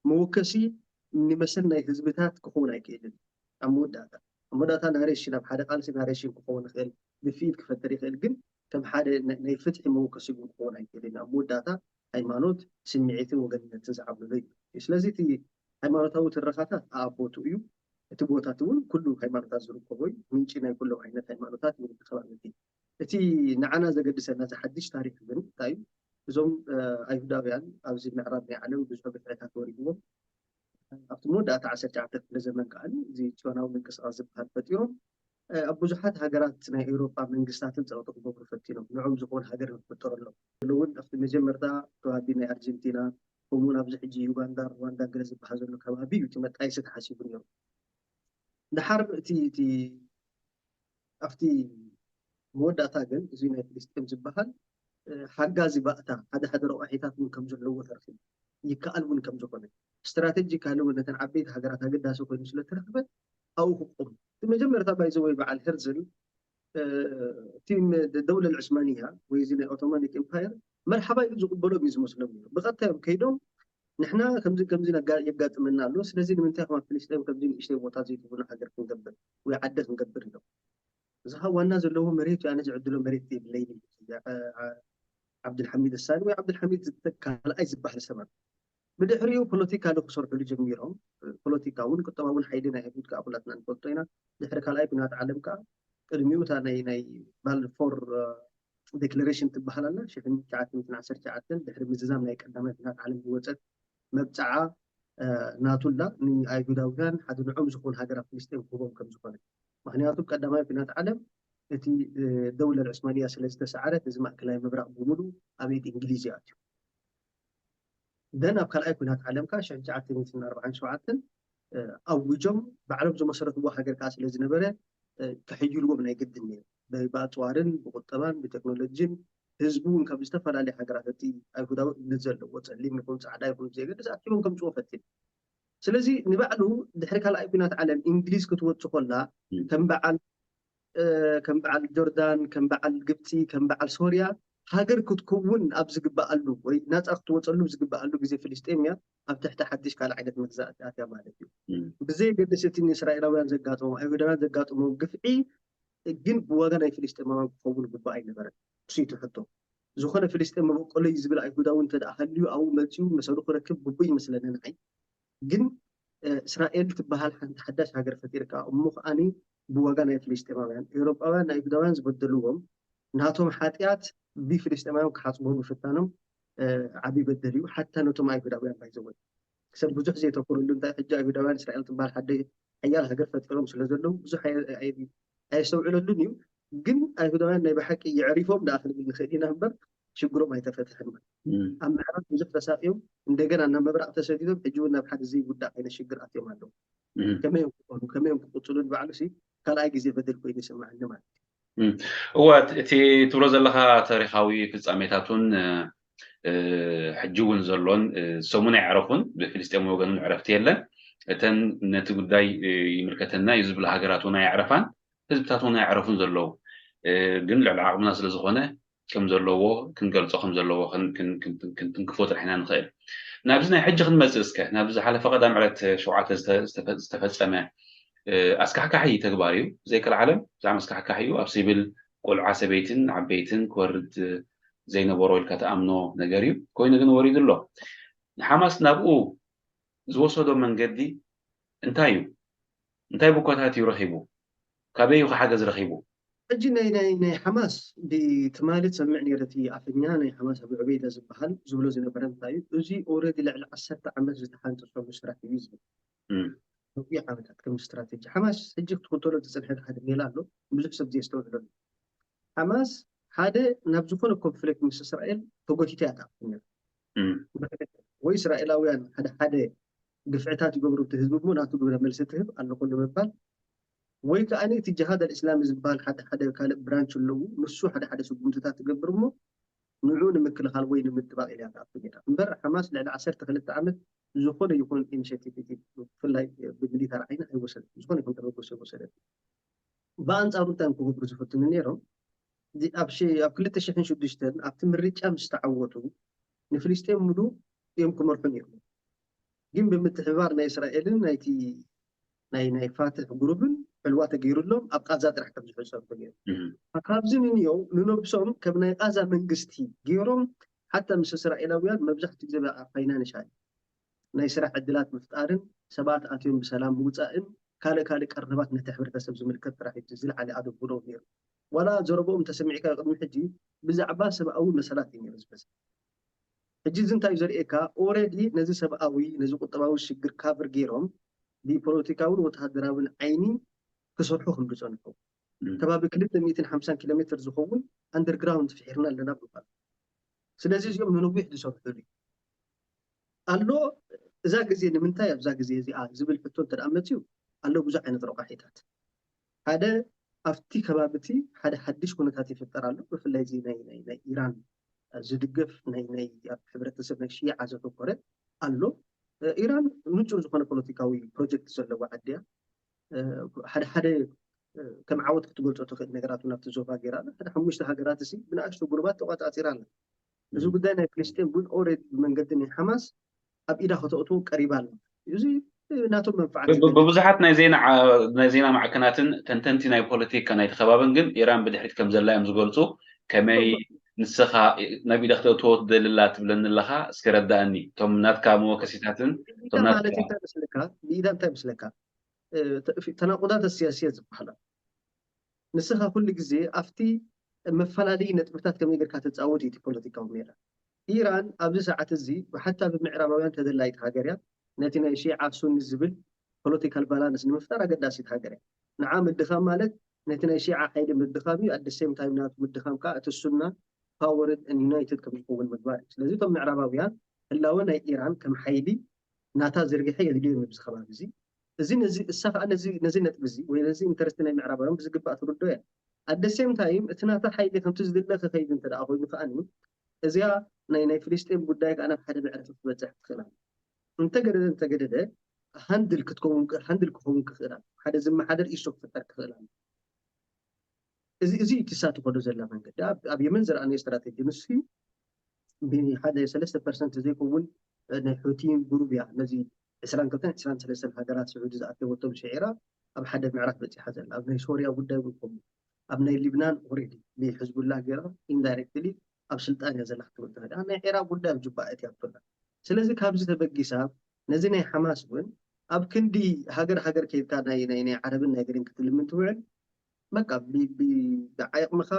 መወከሲ ንመሰል ናይ ህዝብታት ክኸውን ኣይክእልን። ኣብ መወዳእታ ኣብ መወዳእታ ናሬሽን ኣብ ሓደ ቃልሲ ናሬሽን ክኸውን ይኽእል፣ ብፍኢት ክፈጥር ይኽእል። ግን ከም ሓደ ናይ ፍትሒ መወከሲ ግን ክኸውን ኣይክእልን። ኣብ መወዳእታ ሃይማኖት ስምዒትን ወገንነትን ዝዓብልሎ እዩ። ስለዚ እቲ ሃይማኖታዊ ትረኻታት ኣብ ቦትኡ እዩ። እቲ ቦታት እውን ኩሉ ሃይማኖታት ዝርከቦ እዩ። ምንጪ ናይ ኩሎም ዓይነት ሃይማኖታት እዩ። እቲ ከባቢ እቲ ንዓና ዘገድሰና እዚ ሓድሽ ታሪኽ ግን እንታይ እዩ? እዞም ኣይሁዳውያን ኣብዚ ምዕራብ ናይ ዓለም ብዙሕ ግፍዕታት ወሪድዎም ኣብቲ መወዳእታ ዓሰርተ ትሽዓተ ክፍለ ዘመን ከዓ እዚ ጽዮናዊ ምንቅስቃስ ዝበሃል ፈጢሮም ኣብ ብዙሓት ሃገራት ናይ ኤውሮጳ መንግስታትን ጸቕጢ ክገብሩ ፈቲኖም ንዕኦም ዝኾን ሃገር ንክፍጠረሎም እውን ኣብቲ መጀመርታ ከባቢ ናይ ኣርጀንቲና ከምኡውን ኣብዚ ሕጂ ዩጋንዳ ሩዋንዳ ገለ ዝበሃል ዘሎ ከባቢ እዩ እቲ መጣየሲ ተሓሲቡ ነይሩ። ድሓር እቲ እቲ ኣብቲ መወዳእታ ግን እዚ ናይ ፍልስጤም ዝበሃል ሓጋዚ ባእታ ሓደ ሓደ ረቋሒታት እውን ከም ዘለዎ ተረኺቡ ይከኣል እውን ከም ዝኾነ ስትራቴጂካሊ እውን ነተን ዓበይቲ ሃገራት ኣገዳሲ ኮይኑ ስለተረኽበ ኣብኡ ክቆም እቲ መጀመርታ ባይዘወይ በዓል ሄርዝል እቲ ደውለ ልዕስማንያ ወይ እዚ ናይ ኦቶማኒክ ኤምፓየር መርሓባ ኢሉ ዝቕበሎም እዩ ዝመስሎም ነይሩ። ብቐጥታ እዮም ከይዶም ንሕና ከምዚ ከምዚ የጋጥመና ኣሎ፣ ስለዚ ንምንታይ ከም ኣብ ፍልስጤም ከምዚ ንእሽተይ ቦታ ዘይትብሉ ሃገር ክንገብር ወይ ዓዲ ክንገብር ኢሎም። እዚ ከዓ ዋና ዘለዎ መሬት እዩ፣ ኣነ ዝዕድሎ መሬት የብለይን እዩ። ዓብድልሓሚድ ሳኒ ወይ ዓብድልሓሚድ ካልኣይ ዝበሃል ሰብ ኣሎ። ብድሕሪኡ ፖለቲካ ዶ ክሰርሕሉ ጀሚሮም። ፖለቲካ እውን ቁጠባውን ሓይሊ ናይ ህቡት ከዓ ኩላትና ንፈልጦ ኢና። ድሕሪ ካልኣይ ኩናት ዓለም ከዓ ቅድሚኡ እታ ናይ ናይ ባልፎር ዴክለሬሽን ትበሃል ኣላ ሽሕን ትሽዓተ ሚእትን ዓሰርተ ትሽዓተን ድሕሪ ምዝዛም ናይ ቀዳማይ ኩናት ዓለም ዝወፀት መብፅዓ ናቱላ ንኣይሁዳውያን ሓደ ንዖም ዝኾኑ ሃገራት ፍልስጤም ክህቦም ከም ዝኾነ ምክንያቱ ቀዳማይ ኩናት ዓለም እቲ ደውለ ልዕስማንያ ስለ ዝተሰዓረት እዚ ማእከላይ ምብራቕ ብምሉ ኣብ ኢድ እንግሊዝ ይኣትዩ። ደን ኣብ ካልኣይ ኩናት ዓለም ከዓ ሽሕን ትሽዓተ ሚእትን ኣርባዓን ሸውዓተን ኣውጆም ባዕሎም ዝመሰረትዎ ሃገር ከዓ ስለ ዝነበረ ክሕይልዎም ናይ ግድን ነይሩ። ብኣፅዋርን ብቁጠባን ብቴክኖሎጂን ህዝቡ እውን ካብ ዝተፈላለዩ ሃገራት እቲ ኣይሁዳዊ እምነት ዘለዎ ፀሊም ይኹን ፃዕዳ ይኹን ብዘየገድስ ኣኪቦም ከምፅዎ ፈቲኑ። ስለዚ ንባዕሉ ድሕሪ ካልኣይ ኩናት ዓለም እንግሊዝ ክትወፅ ኮላ ከም በዓል ከም በዓል ጆርዳን ከም በዓል ግብፂ ከም በዓል ሶርያ ሃገር ክትከውን ኣብ ዝግበኣሉ ወይ ናፃ ክትወፀሉ ኣብ ዝግበኣሉ ግዜ ፍልስጤም እያ ኣብ ትሕቲ ሓድሽ ካልእ ዓይነት መግዛእቲ ኣትያ ማለት እዩ። ብዘየገድስ እቲ ንእስራኤላውያን ዘጋጥሞም ኣይሁዳውያን ዘጋጥሞም ግፍዒ ግን ብዋጋ ናይ ፍልስጤማውያን ክኸውን ግቡእ ኣይነበረን። እሱ እዩ እቲ ሕቶ። ዝኾነ ፍልስጤም መበቆለይ ዝብል ኣይሁዳዊ እንተ ደኣ ሃልዩ ኣብኡ መፂኡ መሰሉ ክረክብ ግቡእ ይመስለኒ ንዓይ። ግን እስራኤል ትበሃል ሓንቲ ሓዳሽ ሃገር ፈጢርካ እሞ ከዓኒ ብዋጋ ናይ ፍልስጤማውያን ኤውሮጳውያን ንኣይሁዳውያን ዝበደልዎም ናቶም ሓጢኣት ብፍልስጤማውያን ክሓፅቡ ምፍታኖም ዓብዪ በደል እዩ። ሓታ ነቶም ኣይሁዳውያን ባይዘወይ ሰብ ብዙሕ ዘየተኩረሉ እንታይ ሕጂ ኣይሁዳውያን እስራኤል ትበሃል ሓደ ሓያል ሃገር ፈጢሮም ስለ ዘለዉ ብዙሕ ኣየስተውዕለሉን እዩ። ግን ኣይሁዳውያን ናይ ብሓቂ የዕሪፎም ደኣ ክንብል ንኽእል ኢና እምበር ሽግሮም ኣይተፈትሐን። ኣብ ምዕራብ ብዙሕ ተሳቅዮም እንደገና ናብ ምብራቅ ተሰዲዶም ሕጂ እውን ናብ ሓደ ዘይውዳእ ዓይነት ሽግር ኣትዮም ኣለዉ። ከመይ እዮም ክኾኑ ከመይ እዮም ክቅፅሉ ንባዕሉ ሲ ካልኣይ ግዜ በደል ኮይኑ ይስምዓኒ ማለት እዩ። እወ እቲ ትብሎ ዘለካ ታሪካዊ ፍጻሜታቱን ሕጂ እውን ዘሎን ሰሙን ኣየዕረፉን ብፍልስጤም ወገን እውን ዕረፍቲ የለን። እተን ነቲ ጉዳይ ይምልከተና እዩ ዝብላ ሃገራት እውን ኣየዕረፋን ህዝብታት እውን ኣየዕረፉን ዘለዉ ግን ልዕሊ ዓቕምና ስለ ዝኾነ ከም ዘለዎ ክንገልጾ ከም ዘለዎ ክንትንክፎ ጥራሕ ኢና ንኽእል። ናብዚ ናይ ሕጂ ክንመጽእ እስከ ናብዚ ዝሓለፈ ቀዳም ዕለት ሸውዓተ ዝተፈጸመ ኣስካሕካሒ ተግባር እዩ። ዘይከልዓለም ብጣዕሚ ኣስካሕካሒ እዩ። ኣብ ሲቪል ቆልዓ ሰበይትን ዓበይትን ክወርድ ዘይነበሮ ኢልካ ትኣምኖ ነገር እዩ። ኮይኑ ግን ወሪዱ ኣሎ። ንሓማስ ናብኡ ዝወሰዶ መንገዲ እንታይ እዩ? እንታይ ብኮታት እዩ ረኺቡ? ካበይ እዩ ሓገዝ ረኺቡ? ሕጂ ናይ ናይ ናይ ሓማስ ብትማሊ ትሰምዕ ነይረ እቲ ኣፈኛ ናይ ሓማስ ኣቡ ዑበይዳ ዝበሃል ዝብሎ ዝነበረ እንታይ እዩ? እዚ ኦረዲ ልዕሊ ዓሰርተ ዓመት ዝተሓንጠሶ ስራሕ እዩ ዝብል። ነዊሕ ዓመታት ከም ስትራቴጂ ሓማስ ሕጂ ክትክተሎ ዝፀንሐ ሓደ ሜላ ኣሎ ብዙሕ ሰብ ዘየስተውዕለሉ። ሓማስ ሓደ ናብ ዝኾነ ኮንፍሊክት ምስ እስራኤል ተጎቲታ እያ ትኣቱ ነይራ። ወይ እስራኤላውያን ሓደ ሓደ ግፍዕታት ይገብሩ እቲ ህዝቢ እሞ ናቱ ግብረ መልሲ ትህብ ኣለኹ ንምባል ወይ ከዓ እቲ ጅሃድ ኣልእስላሚ ዝበሃል ሓደ ሓደ ካልእ ብራንች ኣለዉ ንሱ ሓደ ሓደ ስጉምትታት ትገብር እሞ ንዑ ንምክልኻል ወይ ንምጥባቕ ኢላ ትኣቱ ነይራ እምበር ሓማስ ልዕሊ ዓሰርተ ክልተ ዓመት ዝኾነ ይኹን ኢኒሽቲቭ ብፍላይ ብሚሊታር ዓይኒ ኣይወሰደት ዝኾነ ይኹን ተበግሶ ኣይወሰደት። ብኣንፃሩ እንታይ ክገብሩ ዝፈትኑ ነይሮም ኣብ ክልተ ሽሕን ሽዱሽተን ኣብቲ ምርጫ ምስ ተዓወቱ ንፍልስጤም ሙሉእ እዮም ክመርሑ ነይሮም። ግን ብምትሕብባር ናይ እስራኤልን ናይቲ ናይ ናይ ፋትሕ ግሩብን ዕልዋ ተገይሩሎም ኣብ ቃዛ ጥራሕ ከም ዝሕሰሩ ተገይሩ። ካብዚ ንንየው ንነብሶም ከም ናይ ቃዛ መንግስቲ ገይሮም ሓታ ምስ እስራኤላውያን መብዛሕትኡ ግዜ ብኣ ፋይናንሻል ናይ ስራሕ ዕድላት ምፍጣርን ሰባት ኣትዮም ብሰላም ምውፃእን ካልእ ካልእ ቀረባት ነቲ ሕብረተሰብ ዝምልከት ጥራሕ እዩ ዝለዓለ ኣደጉ ነይሩ። ዋላ ዘረብኦም እንተሰሚዕካዮ ቅድሚ ሕጂ ብዛዕባ ሰብኣዊ መሰላት እዩ ነይሩ ዝበዝሕ። ሕጂ እዚ እንታይ እዩ ዘርእየካ? ኦረዲ ነዚ ሰብኣዊ ነዚ ቁጠባዊ ሽግር ካቨር ገይሮም ብፖለቲካውን ወተሃደራውን ዓይኒ ክሰርሑ ከም ዝፀንሑ ከባቢ ክልተ ሚእትን ሓምሳን ኪሎ ሜትር ዝኸውን ኣንደርግራውንድ ፍሒርና ኣለና ብምባል ስለዚ እዚኦም ንነዊሕ ዝሰርሑሉ ኣሎ። እዛ ግዜ ንምንታይ ኣብዛ ግዜ እዚኣ ዝብል ሕቶ እንተ ደኣ መፅዩ ኣሎ ብዙሕ ዓይነት ረቋሒታት ሓደ ኣብቲ ከባቢ እቲ ሓደ ሓድሽ ኩነታት ይፍጠር ኣሎ። ብፍላይ እዚ ናይ ናይ ናይ ኢራን ዝድገፍ ናይ ናይ ኣብ ሕብረተሰብ ናይ ሽይዓ ዘተኮረ ኣሎ። ኢራን ንጹር ዝኾነ ፖለቲካዊ ፕሮጀክት ዘለዋ ዓዲ እያ። ሓደ ሓደ ከም ዓወት ክትገልጾ ትኽእል ነገራት እውን ኣብቲ ዞባ ገይራ ኣላ። ሓደ ሓሙሽተ ሃገራት እዚ ብንኣሽቱ ጉሩባት ተቋጻጺራ ኣላ። እዚ ጉዳይ ናይ ፍልስጤም እውን ኦረዲ ብመንገዲ ናይ ሓማስ ኣብ ኢዳ ከተእትዎ ቀሪባ ኣላ። እዚ ናቶም መንፍዓት ዝፈልጥ ብብዙሓት ናይ ዜና ዓ- ናይ ዜና ማዕከናትን ተንተንቲ ናይ ፖለቲካ ናይቲ ከባብን ግን ኢራን ብድሕሪት ከም ዘላ እዮም ዝገልጹ። ከመይ ንስኻ ናብ ኢዳ ክተእትዎ ትደሊ ኣላ ትብለኒ ኣለኻ? እስኪ ረዳእኒ። እቶም ናትካ መወከሲታትን እቶም ብኢዳ ናትካ ማለት እንታይ መስለካ? ብኢዳ እንታይ መስለካ? እ፣ ተ- ተናቁዳት ሲያሲያ ዝበሃላ ንስኻ ኩሉ ግዜ ኣብቲ መፈላለዪ ነጥብታት ከመይ ጌርካ ተጻወት እዩ እቲ ፖለቲካዊ ሜዳ። ኢራን ኣብዚ ሰዓት እዚ ሓታ ብምዕራባውያን ተደላይት ሃገር እያ። ነቲ ናይ ሺዓ ሱኒ ዝብል ፖለቲካል ባላንስ ንምፍጣር ኣገዳሲት ሃገር እያ። ንዓ ምድኻም ማለት ነቲ ናይ ሺዓ ሓይሊ ምድኻም እዩ። ኣደ ሴም ታይም ናቱ ምድኻም ከዓ እቲ ሱና ፓወርድ ን ዩናይትድ ከም ዝኸውን ምግባር እዩ። ስለዚ እቶም ምዕራባውያን ህላወ ናይ ኢራን ከም ሓይሊ ናታ ዝርግሐ የድልዮም ኣብዚ ከባቢ እዚ። እዚ ነዚ እሳ ከዓ ነዚ ነዚ ነጥቢ እዚ ወይ ነዚ ኢንተረስት ናይ ምዕራባውያን ብዝግባእ ትርዶ እያ። ኣደ ሴም ታይም እቲ ናታ ሓይሊ ከምቲ ዝድለ ክኸይድ እንተ ደኣ ኮይኑ ከዓኒ እዚኣ ናይ ናይ ፍልስጤም ጉዳይ ከዓ ናብ ሓደ መዕረፊ ክትበፅሕ ትኽእል ኣላ። እንተገደደ እንተገደደ ሃንድል ክትከውን ሃንድል ክኸውን ክኽእል ኣላ። ሓደ ዝመሓደር ኢሱ ክፍጠር ክኽእል ኣላ። እዚ እዚ እቲ እሳ ትኸዶ ዘላ መንገዲ ኣብ የመን ዝረኣናዮ ስትራተጂ ንሱ ሓደ ሰለስተ ፐርሰንት ዘይከውን ናይ ሑቲ ግሩብ እያ። ነዚ ዕስራን ክልተን ዕስራን ሰለስተን ሃገራት ስዑዲ ዝኣተወቶም ሽዒራ ኣብ ሓደ ምዕራፍ በፂሓ ዘላ። ኣብ ናይ ሶርያ ጉዳይ እውን ከምኡ፣ ኣብ ናይ ሊብናን ኦሬዲ ብሕዝቡላ ገይራ ኢንዳይሬክትሊ ኣብ ስልጣን እያ ዘላ ክትብል ትኽእል። ኣብ ናይ ዒራቅ ጉዳይ ኣብ ጁባ እትያ ብቶላ። ስለዚ ካብዚ ተበጊሳ ነዚ ናይ ሓማስ እውን ኣብ ክንዲ ሃገር ሃገር ከይድካ ናይ ናይ ናይ ዓረብን ናይ ገርን ክትልምን ትውዕል በቃ ብዓይቕምኻ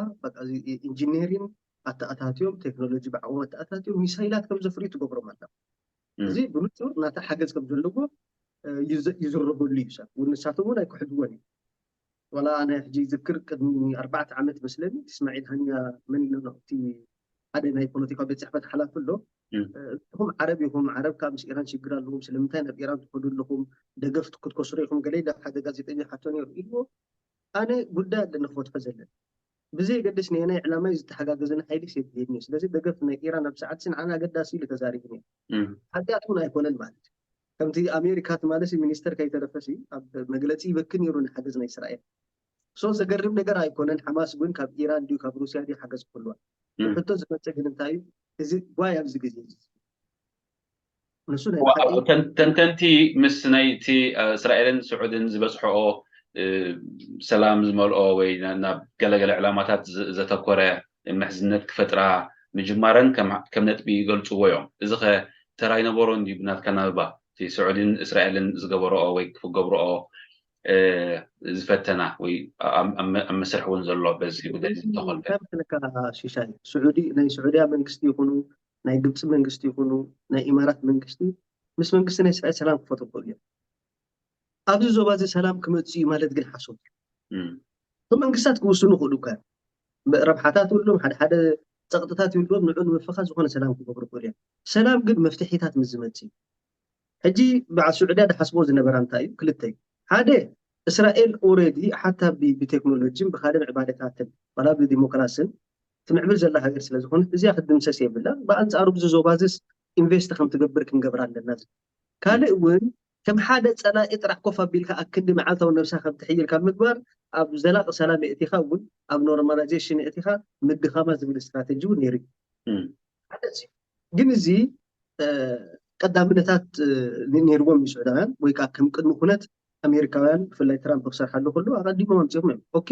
ኢንጂኒሪን ኣተኣታትዮም ቴክኖሎጂ ብዓቕሙ ኣተኣታትዮም ሚሳይላት ከም ዘፍርዩ ትገብሮም ኣላ። እዚ ብንፁር ናታ ሓገዝ ከም ዘለዎ ይዝረበሉ እዩ። ሰብ እውን ንሳቶም እውን ኣይክሕድዎን እዩ። ዋላ ኣነ ሕጂ ይዝክር ቅድሚ ኣርባዕተ ዓመት መስለኒ እስማዒል ሃንያ መን እቲ ሓደ ናይ ፖለቲካዊ ቤት ፅሕፈት ሓላፊ ኣሎ። ንኹም ዓረብ ኢኹም፣ ዓረብ ካብ ምስ ኢራን ሽግር ኣለዎም፣ ስለምንታይ ናብ ኢራን ትኸዱ ኣለኹም፣ ደገፍ ክትከስሩ ኢኹም ገለ ኢለ ሓደ ጋዜጠኛ ሓቶ ነይሩ ኢልዎ። ኣነ ጉዳይ ኣለኒ ክፈትሖ ዘለኒ ብዘየገድስ ናይ ናይ ዕላማይ ዝተሓጋገዘኒ ሓይሊ የድልየኒ እዩ። ስለዚ ደገፍ ናይ ኢራን ኣብ ሰዓት ስንዓን ኣገዳሲ ኢሉ ተዛሪቡ ነይሩ። ሓጢኣት እውን ኣይኮነን ማለት እዩ። ከምቲ ኣሜሪካ ትማሊ ሚኒስተር ከይተረፈ ኣብ መግለፂ ይበኪ ነይሩ ንሓገዝ ናይ እስራኤል። ሶ ዘገርም ነገር ኣይኮነን። ሓማስ እውን ካብ ኢራን ድዩ ካብ ሩስያ ድዩ ሓገዝ ክህልዋ ሕቶ ዝመፅእ ግን እንታይ እዩ? እዚ ጓይ ኣብዚ ግዜ ተንተንቲ ምስ ናይቲ እስራኤልን ስዑድን ዝበፅሐኦ ሰላም ዝመልኦ ወይ ናብ ገለገለ ዕላማታት ዘተኮረ ምሕዝነት ክፈጥራ ምጅማረን ከም ነጥቢ ይገልፅዎ እዮም። እዚ ከ ተራ ይነበሮ እንዲ ብናትካ ናብባ እቲ ስዑድን እስራኤልን ዝገበረኦ ወይ ክገብረኦ ዝፈተና ወይ ኣብ መስርሕ እውን ዘሎ በዚ ጉዳይ ዝተኾልከ ሽሻይ ስዑዲ ናይ ስዑድያ መንግስቲ ይኹኑ ናይ ግብፂ መንግስቲ ይኹኑ ናይ ኢማራት መንግስቲ ምስ መንግስቲ ናይ እስራኤል ሰላም ክፈጥሩ ክኽእሉ እዮም። ኣብዚ ዞባ እዚ ሰላም ክመፅእ እዩ ማለት ግን ሓሶት እዩ። እቶም መንግስታት ክውስኑ ይኽእሉ እኳ ረብሓታት ይብሎም ሓደ ሓደ ፀቕጥታት ይብሎም ንዑ ንምፍኻስ ዝኾነ ሰላም ክገብሩ ይኽእሉ እዮም። ሰላም ግን መፍትሒታት ምስ ዝመፅእ እዩ። ሕጂ በዓል ስዑድያ ዝሓስቦ ዝነበራ እንታይ እዩ? ክልተ እዩ። ሓደ እስራኤል ኦሬዲ ሓታ ብቴክኖሎጂን ብካልእ ምዕባለታትን ዋላ ብዲሞክራስን ትምዕብል ዘላ ሃገር ስለ ዝኾነት እዚኣ ክትድምሰስ የብላን። ብኣንፃሩ ብዚ ዞባ እዚስ ኢንቨስት ከም ትገብር ክንገብር ኣለና። ካልእ እውን ከም ሓደ ፀላኢ ጥራሕ ኮፍ ኣቢልካ ኣክንዲ መዓልታዊ ነብሳ ከም ትሕይል ካብ ምግባር ኣብ ዘላቂ ሰላም የእቲኻ እውን ኣብ ኖርማላይዜሽን የእቲኻ ምድኻማ ዝብል ስትራተጂ እውን ነይሩ እዩ። ሓደ እዚ ግን እዚ ቀዳምነታት ነይርዎም እዩ ስዑዳውያን ወይ ከዓ ከም ቅድሚ ኩነት ኣሜሪካውያን ብፍላይ ትራምፕ ክሰርሓሉ ከሎ ኣቐዲሞም ኣምፂኦም እዮም። ኦኬ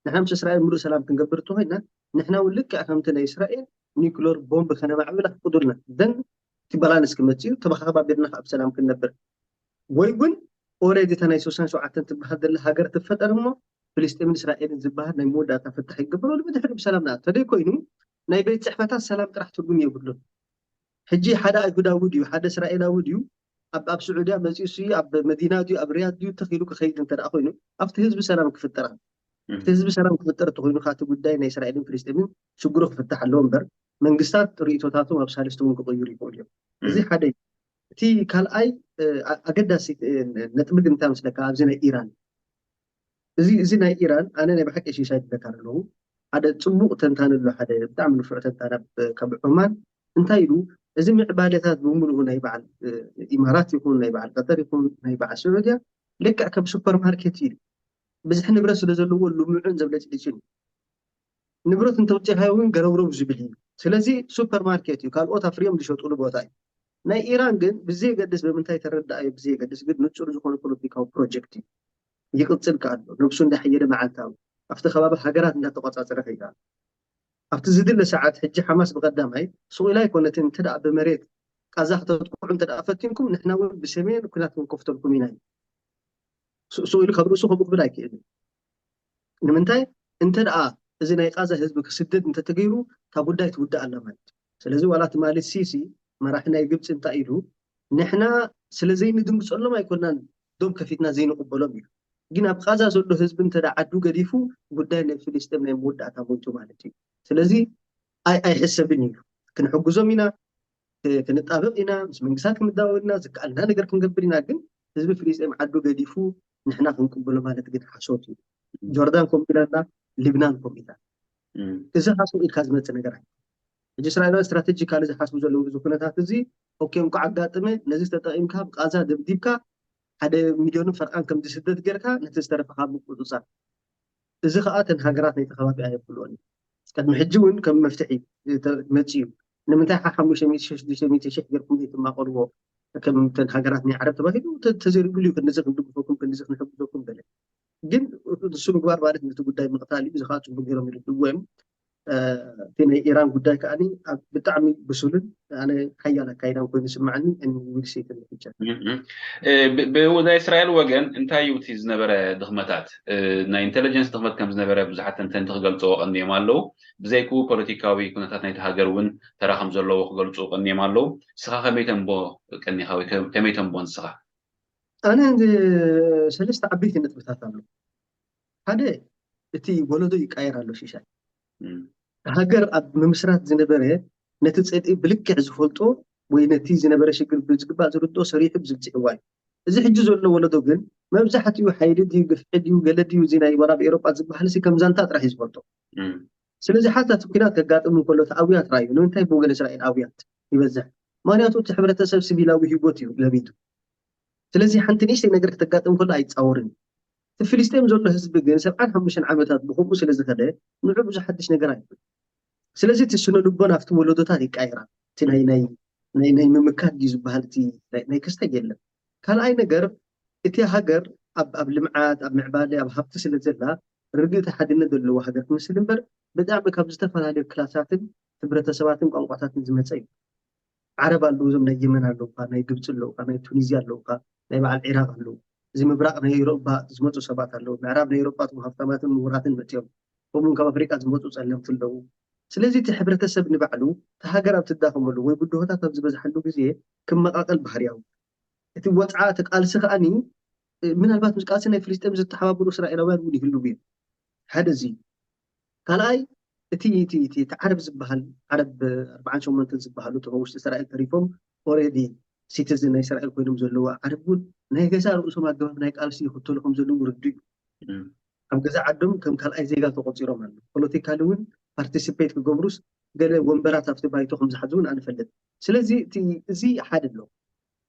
ንሓምስ እስራኤል ምሉእ ሰላም ክንገብር እንተኮይና ንሕና እውን ልክዕ ከምቲ ናይ እስራኤል ኒክለር ቦምብ ከነማዕብል ኣፍቅዱልና ዘን እቲ ባላንስ ክመፅእ እዩ ተመካባቢርና ካብ ሰላም ክንነብር ወይ እውን ኦሬዲ እታ ናይ ስሳን ሸውዓተን ትበሃል ዘላ ሃገር ትፈጠር እሞ ፍልስጤምን እስራኤልን ዝበሃል ናይ መወዳእታ ፍታሕ ይገበረሉ ብድሕሪ ብሰላም ንኣ ተደይ ኮይኑ ናይ ቤት ፅሕፈታት ሰላም ጥራሕ ትርጉም የብሉን። ሕጂ ሓደ ኣይሁዳዊ ድዩ ሓደ እስራኤላዊ ድዩ ኣብ ኣብ ስዑድያ መፂኡ ሲ ኣብ መዲና ድዩ ኣብ ሪያድ ድዩ ተኺሉ ክኸይድ እንተ ደኣ ኮይኑ ኣብቲ ህዝቢ ሰላም ክፍጠር እቲ ህዝቢ ሰላም ክፍጠር እንተኮይኑ ካቲ ጉዳይ ናይ እስራኤልን ፍልስጤምን ሽግሩ ክፍታሕ ኣለዎ እምበር መንግስታት ርእቶታቶም ኣብ ሳልስቲ እውን ክቕይሩ ይኽእሉ እዮም። እዚ ሓደ እዩ። እቲ ካልኣይ ኣገዳሲ ነጥቢ ግን እንታይ መስለካ ኣብዚ ናይ ኢራን እዚ እዚ ናይ ኢራን ኣነ ናይ ብሓቂ ሽሻይ ትብለካ ኣለኹ ሓደ ፅቡቕ ተንታኒ ኣሎ ሓደ ብጣዕሚ ንፉዕ ተንታኒ ካብ ዑማን እንታይ ኢሉ እዚ ምዕባለታት ብምሉኡ ናይ በዓል ኢማራት ይኹን ናይ በዓል ቀጠር ይኹን ናይ በዓል ስዑድያ ልክዕ ከም ሱፐርማርኬት እዩ ኢሉ ብዝሒ ንብረት ስለ ዘለዎ ልሙዕን ዘብለጭልጭን እዩ። ንብረት እንተውፂእካዮ እውን ገረውረው ዝብል እዩ። ስለዚ ሱፐርማርኬት እዩ ካልኦት ኣፍርዮም ዝሸጡሉ ቦታ እዩ። ናይ ኢራን ግን ብዘየገድስ ብምንታይ ተረዳኣዮ ብዘየገድስ ግን ንፁር ዝኾነ ፖለቲካዊ ፕሮጀክት እዩ። ይቕፅል ከኣሎ ነብሱ እንዳሓየለ መዓልታዊ ኣብቲ ከባቢ ሃገራት እንዳተቆፃፀረ ከይዳ ኣብቲ ዝድለ ሰዓት ሕጂ ሓማስ ብቀዳማይ ስቕ ኢላ ኣይኮነትን እንተ ደኣ ብመሬት ቃዛ ክተጥቅዑ እንተ ደኣ ፈቲንኩም ንሕና እውን ብሰሜን ኩናት ክንከፍተልኩም ኢና እዩ ስቕ ኢሉ ካብ ርእሱ ከምኡ ክብል ኣይክእልን። ንምንታይ እንተ ደኣ እዚ ናይ ቃዛ ህዝቢ ክስደድ እንተተገይሩ እታ ጉዳይ ትውዳእ ኣላ ማለት እዩ። ስለዚ ዋላ ትማሊ ሲሲ መራሒ ናይ ግብፂ እንታይ ኢሉ ንሕና ስለ ዘይንድንግፀሎም ኣይኮናን ዶብ ከፊትና ዘይንቕበሎም ኢሉ ግን ኣብ ቃዛ ዘሎ ህዝቢ እንተ ዓዱ ገዲፉ ጉዳይ ናይ ፍልስጤም ናይ መወዳእታ ሞይቱ ማለት እዩ። ስለዚ ኣይሕሰብን ኢሉ ክንሕግዞም ኢና ክንጣበቕ ኢና ምስ መንግስታት ክንዳወል ኢና ዝከኣልና ነገር ክንገብር ኢና ግን ህዝቢ ፍልስጤም ዓዱ ገዲፉ ንሕና ክንቅበሎ ማለት ግን ሓሶት እዩ። ጆርዳን ከምኡ ኢላ ኣላ፣ ሊብናን ከምኡ ኢላ። እዚ ሓሶት ኢልካ ዝመፅእ ነገር ኣይ ሕጂ እስራኤላውያን ስትራቴጂካሊ ዝሓስቡ ዘለዉ እዚ ኩነታት እዚ ኦኬ እንኳዕ ኣጋጥመ ነዚ ተጠቒምካ ብቃዛ ደብዲብካ ሓደ ሚልዮንን ፈርቓን ከም ዝስደድ ጌርካ ነቲ ዝተረፈ ካብ ምቁፅፃር እዚ ከዓ እተን ሃገራት ናይቲ ከባቢ ኣየብልኦን እዩ። ቅድሚ ሕጂ እውን ከም መፍትሒ መፅኡ እዩ። ንምንታይ ሓሙሽተ ሚእቲ ሽዱሽተ ሚእቲ ሽሕ ገርኩም ዘይትማቐልዎ? ከም እተን ሃገራት ናይ ዓረብ ተባሂሉ ተዘሪብሉ እዩ። ክንዚ ክንድግፈኩም ክንዚ ክንሕግዘኩም ገለ ግን ንሱ ምግባር ማለት ነቲ ጉዳይ ምቕታል እዩ። እዚ ከዓ ፅቡቅ ገይሮም ይርድእዎ እዮም። እቲ ናይ ኢራን ጉዳይ ከዓኒ ኣብ ብጣዕሚ ብሱልን ኣነ ሓያል ኣካይዳን ኮይኑ ይስምዓኒ። ንዊልሴትን ብቻ ብናይ እስራኤል ወገን እንታይ እዩ እቲ ዝነበረ ድኽመታት? ናይ ኢንቴሊጀንስ ድኽመት ከም ዝነበረ ብዙሓት ተንተንቲ ክገልፅዎ ቀንዮም ኣለዉ። ብዘይክኡ ፖለቲካዊ ኩነታት ናይቲ ሃገር እውን ተራ ከም ዘለዎ ክገልፁ ቀንዮም ኣለዉ። ንስኻ ከመይ ተንቦ ቀኒኻ ወይ ከመይ ተንቦ ንስኻ? ኣነ ሰለስተ ዓበይቲ ነጥብታት ኣሎ። ሓደ እቲ ወለዶ ይቃየር ኣሎ ሽሻይ። ሃገር ኣብ ምምስራት ዝነበረ ነቲ ፅልኢ ብልክዕ ዝፈልጦ ወይ ነቲ ዝነበረ ሽግር ብዝግባእ ዝርድኦ ሰሪሑ ብዝብፅሕዋ እዩ። እዚ ሕጂ ዘሎ ወለዶ ግን መብዛሕትኡ ሓይሊ ድዩ ግፍዒ ድዩ ገለ ድዩ እዚ ናይ ወራብ ኤሮጳ ዝበሃል ሲ ከም ዛንታ ጥራሕ እዩ ዝፈልጦ። ስለዚ ሓታ እቲ ኩናት ከጋጥም እንከሎ እቲ ኣውያት ራዩ ንምንታይ ብወገን እስራኤል ኣውያት ይበዝሕ? ምክንያቱ እቲ ሕብረተሰብ ሲቪላዊ ህይወት እዩ ለቢዱ። ስለዚ ሓንቲ ንእሽተይ ነገር ከተጋጥም ከሎ ኣይፃወርን። እቲ ፍልስጤም ዘሎ ህዝቢ ግን ሰብዓን ሓሙሽተን ዓመታት ብከምኡ ስለ ዝኸደ ንዑ ብዙሕ ሓድሽ ነገር ኣይብሉ። ስለዚ እቲ ስነ ልቦና ኣብቲ ወለዶታት ይቃየራ። እቲ ናይ ናይ ናይ ናይ ምምካት ድዩ ዝበሃል እቲ ናይ ክስታይ የለን። ካልኣይ ነገር እቲ ሃገር ኣብ ኣብ ልምዓት ኣብ ምዕባለ ኣብ ሃብቲ ስለ ዘላ ርግእቲ ሓድነት ዘለዎ ሃገር ትመስል እምበር ብጣዕሚ ካብ ዝተፈላለዩ ክላሳትን ሕብረተሰባትን ቋንቋታትን ዝመፀ እዩ። ዓረብ ኣለዉ፣ እዞም ናይ የመን ኣለውካ፣ ናይ ግብፂ ኣለውካ፣ ናይ ቱኒዝያ ኣለውካ፣ ናይ በዓል ዒራቅ ኣለዉ። እዚ ምብራቅ ናይ ኤሮጳ ዝመፁ ሰባት ኣለዉ። ምዕራብ ናይ ኤሮጳ እቶም ሃብታማትን ምሁራትን መፅኦም። ከምኡውን ካብ ኣፍሪቃ ዝመፁ ፀለምቲ ኣለዉ። ስለዚ እቲ ሕብረተሰብ ንባዕሉ እቲ ሃገር ኣብ ትዳኸመሉ ወይ ብድሆታት ኣብ ዝበዝሓሉ ግዜ ክመቃቀል ባህርያዊ። እቲ ወፅዓ እቲ ቃልሲ ከዓኒ ምናልባት ምስ ቃልሲ ናይ ፍልስጤም ዝተሓባበሩ እስራኤላውያን እውን ይህልዉ እዮም። ሓደ እዚ ካልኣይ እቲ እቲ እቲ እቲ ዓረብ ዝበሃል ዓረብ ኣርባዓን ሸሞንተን ዝበሃሉ እቶም ኣብ ውሽጢ እስራኤል ተሪፎም ኦሬዲ ሲቲዝን ናይ እስራኤል ኮይኖም ዘለዉ ዓረብ እውን ናይ ገዛ ርእሶም ኣገባብ ናይ ቃልሲ ይኽተሉ ከም ዘለዉ ርዱ እዩ። ኣብ ገዛ ዓዶም ከም ካልኣይ ዜጋ ተቆፂሮም ኣለዉ። ፖለቲካሊ እውን ፓርቲሲፔት ክገብሩስ ገለ ወንበራት ኣብቲ ባይቶ ከም ዝሓዙ እውን ኣንፈልጥ። ስለዚ እቲ እዚ ሓደ ኣሎ።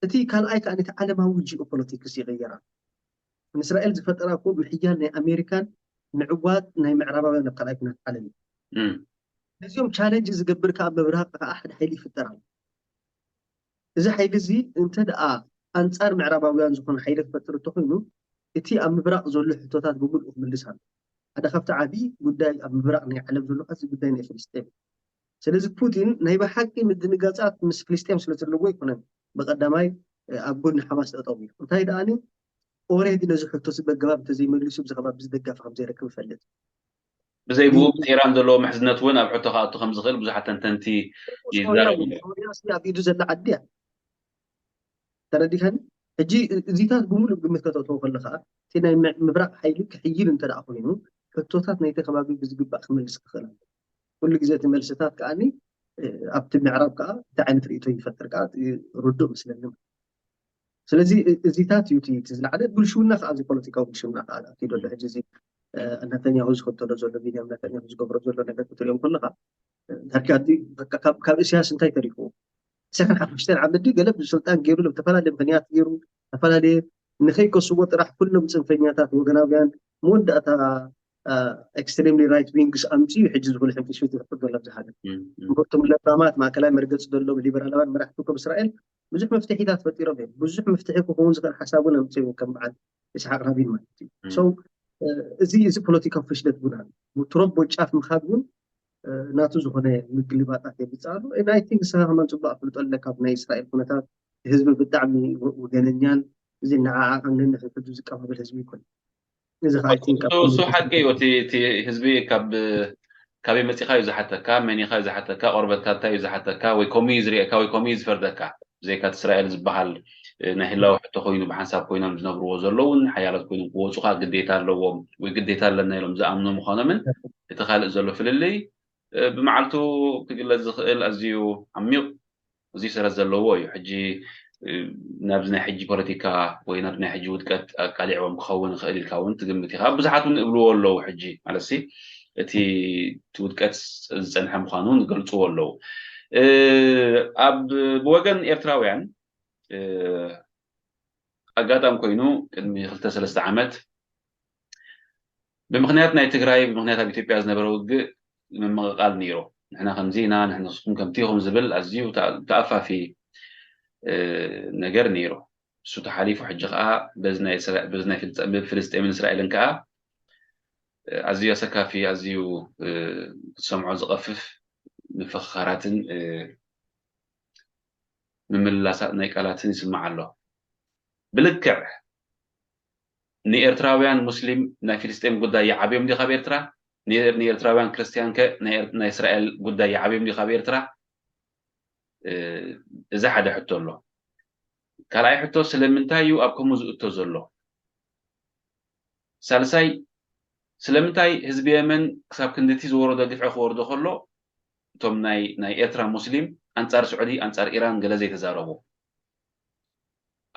እቲ ካልኣይ ከዓ ነቲ ዓለማዊ ጂኦፖለቲክስ ይቕየራ። ንእስራኤል ዝፈጠራ እኮ ምሕያል ናይ ኣሜሪካን ምዕዋት ናይ ምዕራባውያን ኣብ ካልኣይ ኩናት ዓለም እዩ። ነዚኦም ቻለንጅ ዝገብር ከዓ ምብራቕ ከዓ ሓደ ሓይሊ ይፍጠር ኣሎ። እዚ ሓይሊ እዚ እንተ ደኣ ኣንጻር ምዕራባውያን ዝኾነ ሓይሊ ክፈጥር እንተኾይኑ እቲ ኣብ ምብራቕ ዘሎ ሕቶታት ብምልኡ ክምልስ ኣሎ። ሓደ ካብቲ ዓብዪ ጉዳይ ኣብ ምብራቕ ናይ ዓለም ዘሎ እዚ ጉዳይ ናይ ፍልስጤም። ስለዚ ፑቲን ናይ ብሓቂ ምድንጋጻት ምስ ፍልስጤም ስለ ዘለዎ ኣይኮነን ብቐዳማይ ኣብ ጎኒ ሓማስ ጠጠው ኢሉ። እንታይ ደኣኒ ኦሬዲ ነዚ ሕቶ እዚ በገባብ እንተዘይመሊሱ ብዚ ከባቢ እዚ ደጋፊ ከም ዘይረክብ ይፈልጥ። ብዘይ ብኡ ምስ ኢራን ዘለዎ ምሕዝነት እውን ኣብ ሕቶ ክኣቱ ከም ዝኽእል ብዙሓት ተንተንቲ ይዛረቡ። ሶርያ ኣብ ኢዱ ዘላ ዓዲ እያ። ተረዲኻኒ? ሕጂ እዚታት ብምሉእ ግምት ከተእትዎ ከለኻ እቲ ናይ ምብራቕ ሓይሊ ክሕይል እንተ ደኣ ኮይኑ ሕቶታት ናይቲ ከባቢ ብዝግባእ ክመልስ ክኽእል ኣሎ። ኩሉ ግዜ እቲ መልስታት ከዓኒ ኣብቲ ምዕራብ ከዓ እንታይ ዓይነት ርእቶ ይፈጥር ከዓ ርዱእ መስለኒ። ስለዚ እዚታት እዩ እቲ ዝለዓለ ብልሽውና ከዓ እዚ ፖለቲካዊ ብልሽውና ከዓ ኣኪዶ ኣሎ። ሕጂ እዚ ነተኛሁ ዝኽተሎ ዘሎ ቢንያም ነተኛሁ ዝገብሮ ዘሎ ነገር ክትሪኦም ከለካ ዳርጋ ካብ እስያስ እንታይ ተሪፍዎ? ሰከን ሓሙሽተን ዓመት ድዩ ገለ ብስልጣን ገይሩ ብተፈላለየ ምክንያት ገይሩ ዝተፈላለየ ንኸይከስዎ ጥራሕ ኩሎም ፅንፈኛታት ወገናውያን መወዳእታ ኤክስትሪምሊ ራይት ዊንግስ ኣምፅኡ ሕጂ ዝኹሉ ሕንፍሽፍሽ ዝፍጠር ዘሎ ኣብዚ ሃገር። እምበርቶም ለባማት ማእከላይ መርገፂ ዘለዎም ሊበራላውያን መራሕቲ እኮ ብእስራኤል ብዙሕ መፍትሒታት ፈጢሮም እዮም። ብዙሕ መፍትሒ ክኸውን ዝኽእል ሓሳብ እውን ኣምፅኡ ከም በዓል ይስሓቅ ራቢን ማለት እዩ። So እዚ እዚ ፖለቲካዊ ፍሽለት እውን ኣሎ። ትረምፕ ጫፍ ምኻድ እውን ናቱ ዝኾነ ምግልባጣት የምፅእ ኣሎ። I think ንስኻ ከማን ፅቡቅ ኣፍልጦ ኣለካ ኣብ ናይ እስራኤል ኩነታት ህዝቢ ብጣዕሚ ወገነኛን እዚ ነዓዓቕን ነንሕድሕዱ ዝቀባበል ህዝቢ ይኮን። እዚ ከዓ I think እሱ ሓቂ እዩ። እቲ ህዝቢ ካብ ካበይ መፂኻ እዩ ዝሓተካ፣ መን ኢኻ እዩ ዝሓተካ፣ ቆርበትካ እንታይ እዩ ዝሓተካ፣ ወይ ከምኡ እዩ ዝሪእካ ወይ ከምኡ እዩ ዝፈርደካ። ብዘይካ እቲ እስራኤል ዝበሃል ናይ ህላወ ሕቶ ኮይኑ ብሓንሳብ ኮይኖም ዝነብርዎ ዘለውን ሓያላት ኮይኖም ክወፁ ከዓ ግዴታ ኣለዎም ወይ ግዴታ ኣለና ኢሎም ዝኣምኑ ምዃኖምን እቲ ካልእ ዘሎ ፍልልይ ብመዓልቱ ክግለፅ ዝኽእል ኣዝዩ ዓሚቕ ኣዝዩ ሰረት ዘለዎ እዩ። ሕጂ ናብዚ ናይ ሕጂ ፖለቲካ ወይ ናብዚ ናይ ሕጂ ውድቀት ኣቃሊዕዎም ክኸውን ይኽእል ኢልካ እውን ትግምት ኢኻ። ብዙሓት እውን እብልዎ ኣለዉ ሕጂ ማለት ሲ እቲ ውድቀት ዝፀንሐ ምዃኑ እውን ይገልፅዎ ኣለዉ። ኣብ ብወገን ኤርትራውያን ኣጋጣሚ ኮይኑ ቅድሚ ክልተ ሰለስተ ዓመት ብምኽንያት ናይ ትግራይ፣ ብምኽንያት ኣብ ኢትዮጵያ ዝነበረ ውግእ ምምቕቓል ነይሩ። ንሕና ከምዚ ኢና፣ ንሕና ንስኹም ከምቲ ኢኹም ዝብል ኣዝዩ ተኣፋፊ ነገር ነይሩ። እሱ ተሓሊፉ ሕጂ ከዓ በዚ ናይ ፍልስጤምን እስራኤልን ከዓ ኣዝዩ ኣሰካፊ፣ ኣዝዩ ክትሰምዖ ዝቐፍፍ ምፍኽኻራትን ምምልላሳት ናይ ቃላትን ይስማዕ ኣሎ። ብልክዕ ንኤርትራውያን ሙስሊም ናይ ፍልስጤም ጉዳይ ይዓብዮም ድዩ ካብ ኤርትራ? ንኤርትራውያን ክርስትያን ከ ናይ እስራኤል ጉዳይ ይዓብዮም ድዩ ካብ ኤርትራ? እዚ ሓደ ሕቶ ኣሎ። ካልኣይ ሕቶ ስለምንታይ እዩ ኣብ ከምኡ ዝእቶ ዘሎ? ሳልሳይ ስለምንታይ ህዝቢ የመን ክሳብ ክንድቲ ዝወረዶ ግፍዒ ክወርዶ ከሎ እቶም ናይ ኤርትራ ሙስሊም ኣንጻር ስዑዲ ኣንጻር ኢራን ገለ ዘይተዛረቡ?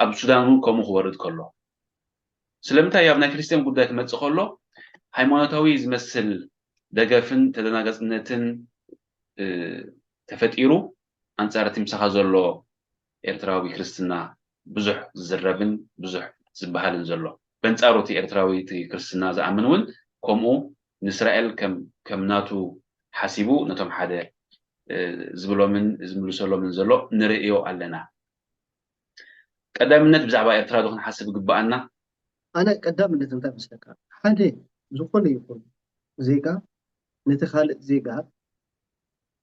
ኣብ ሱዳን እውን ከምኡ ክወርድ ከሎ ስለምንታይ ኣብ ናይ ፍልስጤም ጉዳይ ክመፅእ ከሎ ሃይማኖታዊ ዝመስል ደገፍን ተደናገፅነትን ተፈጢሩ ኣንፃር እቲ ምሳኻ ዘሎ ኤርትራዊ ክርስትና ብዙሕ ዝዝረብን ብዙሕ ዝበሃልን ዘሎ በንፃሩ እቲ ኤርትራዊ እቲ ክርስትና ዝኣምን እውን ከምኡ ንእስራኤል ከም ናቱ ሓሲቡ ነቶም ሓደ ዝብሎምን ዝምልሰሎምን ዘሎ ንርእዮ ኣለና። ቀዳምነት ብዛዕባ ኤርትራ ዶ ክንሓስብ ይግብኣና? ኣነ ቀዳምነት እንታይ መስለካ፣ ሓደ ዝኾነ ይኹን ዜጋ ነቲ ካልእ ዜጋ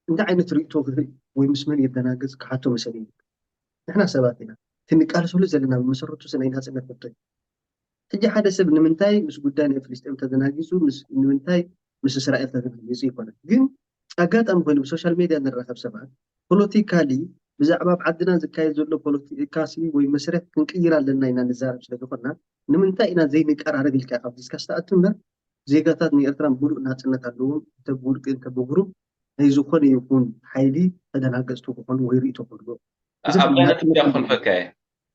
እንታይ ዓይነት ርእቶ ክርኢ ወይ ምስ መን የደናግጽ ክሓቶ መሰል እዩ። ንሕና ሰባት ኢና። እቲ ንቃለሰሉ ዘለና ብመሰረቱ ናይ ናጽነት መብት እዩ። ሕጂ ሓደ ሰብ ንምንታይ ምስ ጉዳይ ናይ ፍልስጤም ተደናጊጹ፣ ንምንታይ ምስ እስራኤል ተደናጊጹ ይኮነ። ግን ኣጋጣሚ ኮይኑ ብሶሻል ሜድያ ንራኸብ ሰባት ፖለቲካሊ ብዛዕባ ኣብ ዓድና ዝካየድ ዘሎ ፖለቲካሲ ወይ መስርሕ ክንቅይር ኣለና ኢና ንዛረብ ስለ ዝኾንና ንምንታይ ኢና ዘይንቀራረብ ኢልካ ካብ ዲስካስ ትኣቱ እምበር ዜጋታት ንኤርትራ ምሉእ ናጽነት ኣለዎም። እንተ ብውልቂ እንተ ብግሩፕ ናይ ዝኾነ ይኹን ሓይሊ ተደናገጽቲ ክኾኑ ወይ ርእይቶ ክህልዎም ኣብዚ ኣብዛ ነጥብ እዚኣ ክኾልፈካ እየ።